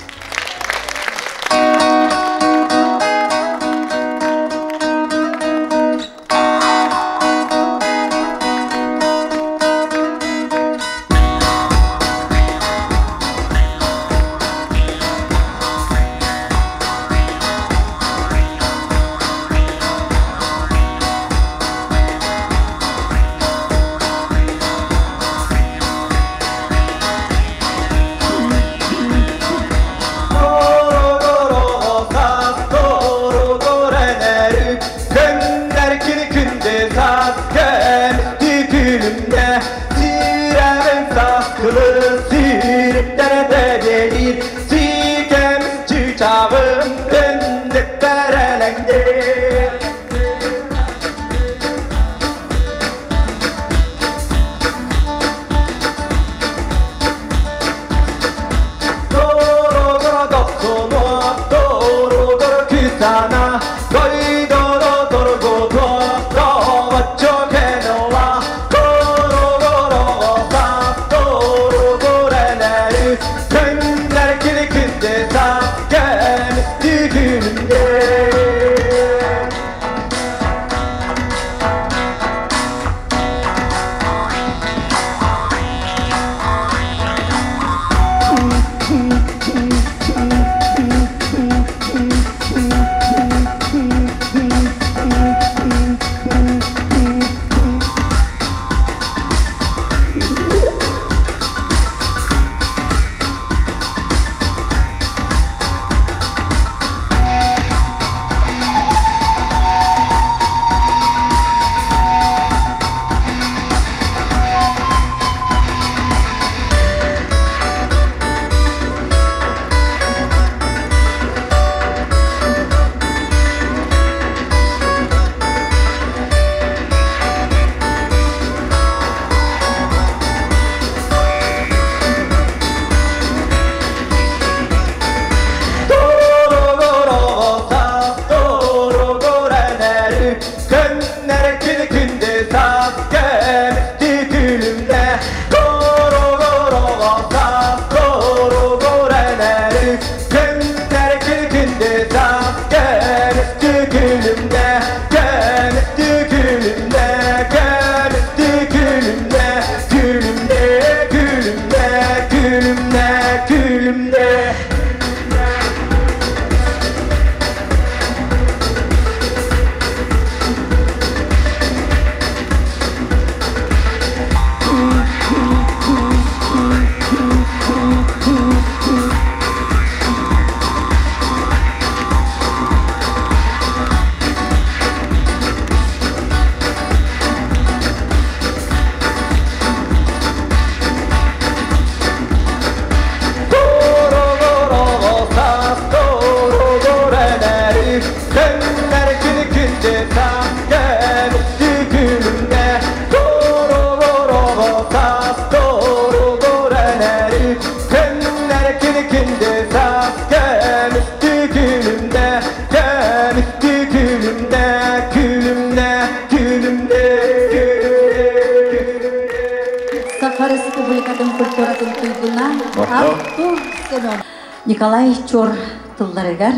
культуратын туйгуна Артур Семен. Николай Чор тылларыгар,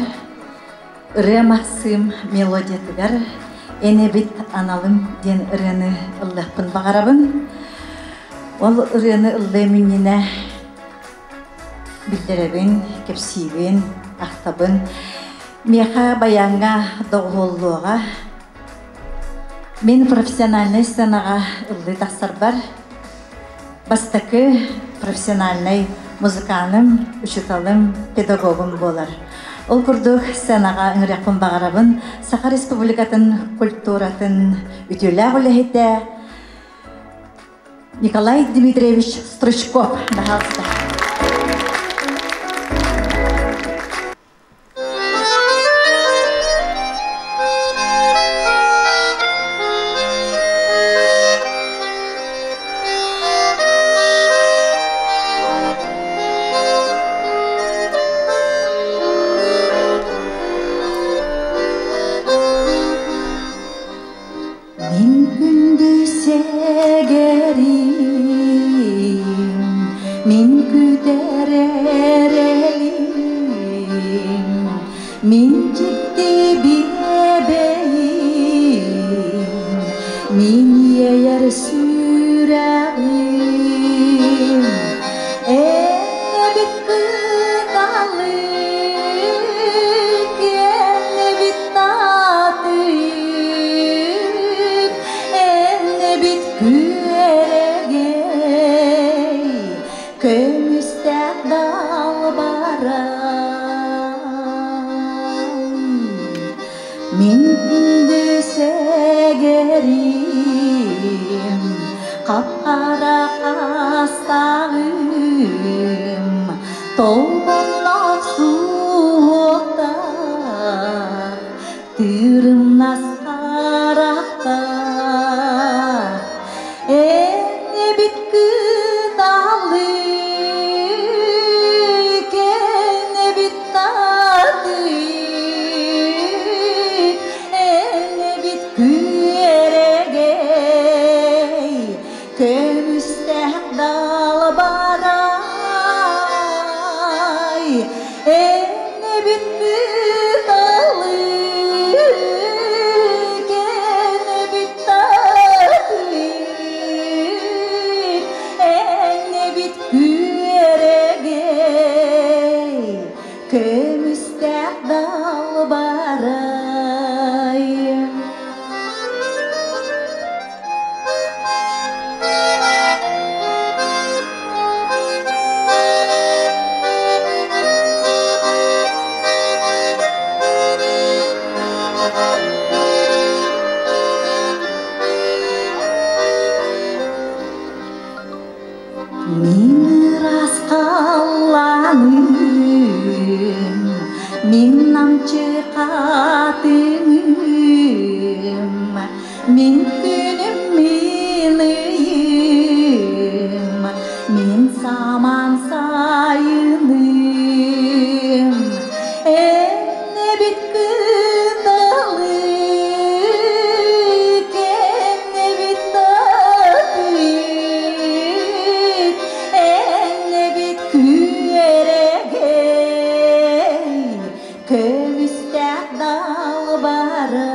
ырыа махсыым мелодиятыгар Эн эбит аналым диэн ырыаны ыллыахпын баҕарабын. Ол ырыаны ыллыам иннинэ биллэрэбин, кэпсиибин, ахтабын. Миэхэ баяҥҥа доҕуһуоллуоҕа. Мин профессиональнай сценаҕа ыллыы тахсарбар бастакы профессиональнай музыканым, учууталым, педагогум буолар. Ол курдук сценаҕа ыҥырыахпын баҕарабын Саха Республикатын культуратын үтүөлээх үлэһитэ Николай Дмитриевич Стручков. Пожалуйста. Мин күндү сэгэрим, мин күтэр эрэлим, мин дьикти биэбэйим, мин иэйэр сүрэҕим. Эн эбит кыталык, эн эбит таатыйык, эн эбит күөрэгэй, көмүстээх далбарай. Мин күндү сэгэрим, хап-хара хастаҕым, толбонноох суохтаах, тыырымнас харахтаах. Эн эбит кыталык, эн эбит татык, эн эбит күөрэгэй, көмүстээх далбарай. Эн эбит кыталык, эн эбит татык, эн эбит күөрэгэй, көмүстээх далбарай. Мин ыраас халлааным, мин намчы хатыҥым, мин күнүм, мин ыйым, мин самаан сайыным. Эн эбит кыталык, эн эбит татык, эн эбит күөрэгэй, көмүстээх далбарай.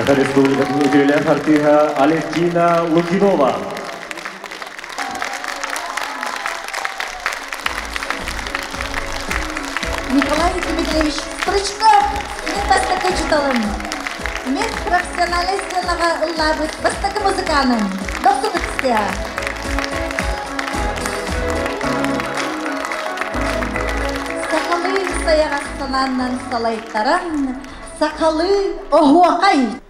Саха Республикатын үтүөлээх артыыһа Алевтина Лукинова. Николай Дмитриевич Стручков мин бастакы учууталым. Мин профессиональнай сценаҕа ыллаабыт бастакы музыканым. Дохсун ытыстыа. Сахалыы сайаҕас санааннан салайтаран, сахалыы оһуохай!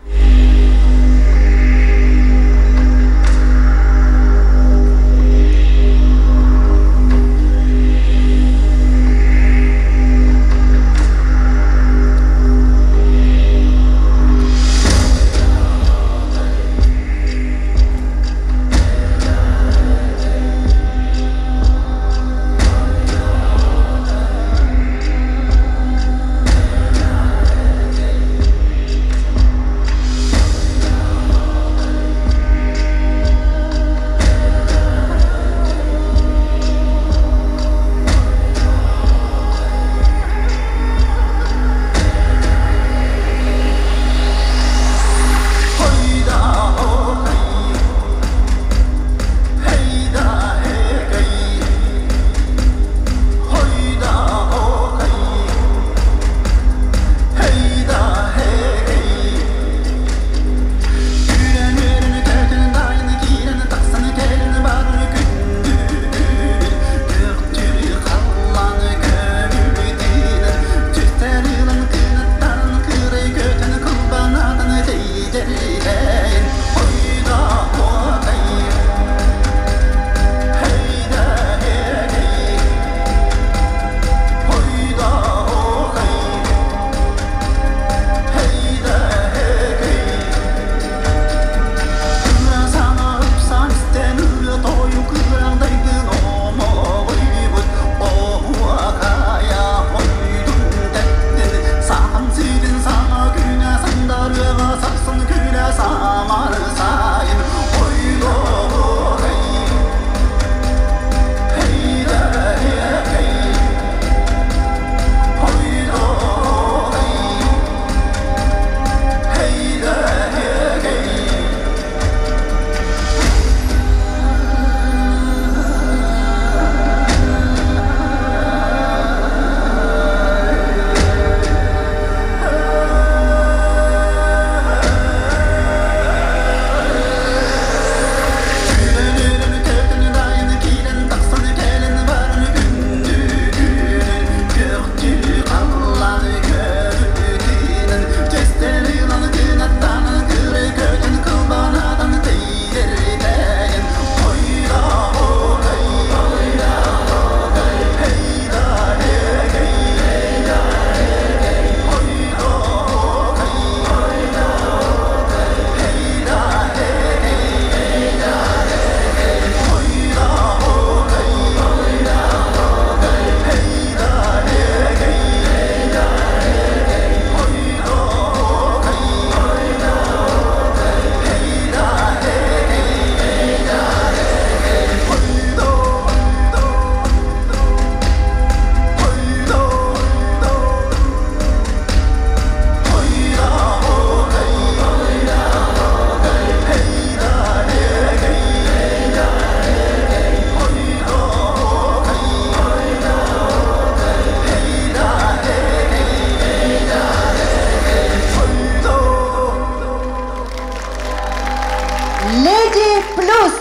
Леди Плюс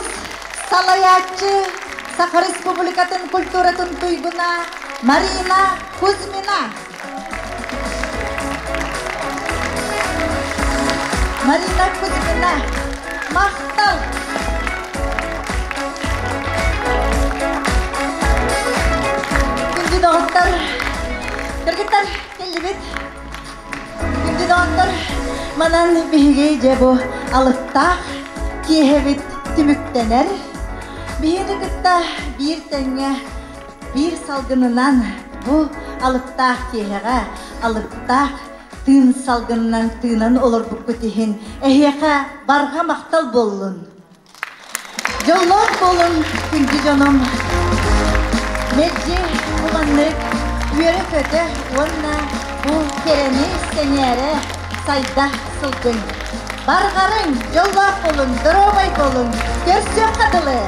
салайааччы Саха Республикатын культуратын туйгуна Марина Кузьмина. Марина Кузьмина, махтал! Күндү доҕоттор, кыргыттар кэллибит. Күндү доҕоттор, манан биһиги дьэ бу алыптаах киэһэбит түмүктэнэр. Биһигини кытта биир тэҥҥэ, биир салгынынан бу алыптаах киэһэҕэ, алыптаах тыын салгынынан тыынан олорбуккут иһин эһиэхэ барҕа махтал буоллун. Дьоллоох буолуҥ, күндү дьонум! Мэлдьи уланнык үөрэ-көтө уонна бу кэрэни сэҥээрэ сайда сылдьыҥ. Барҕарыҥ, дьоллоох буолуҥ, доруобай буолуҥ, көрсүөххэ дылы!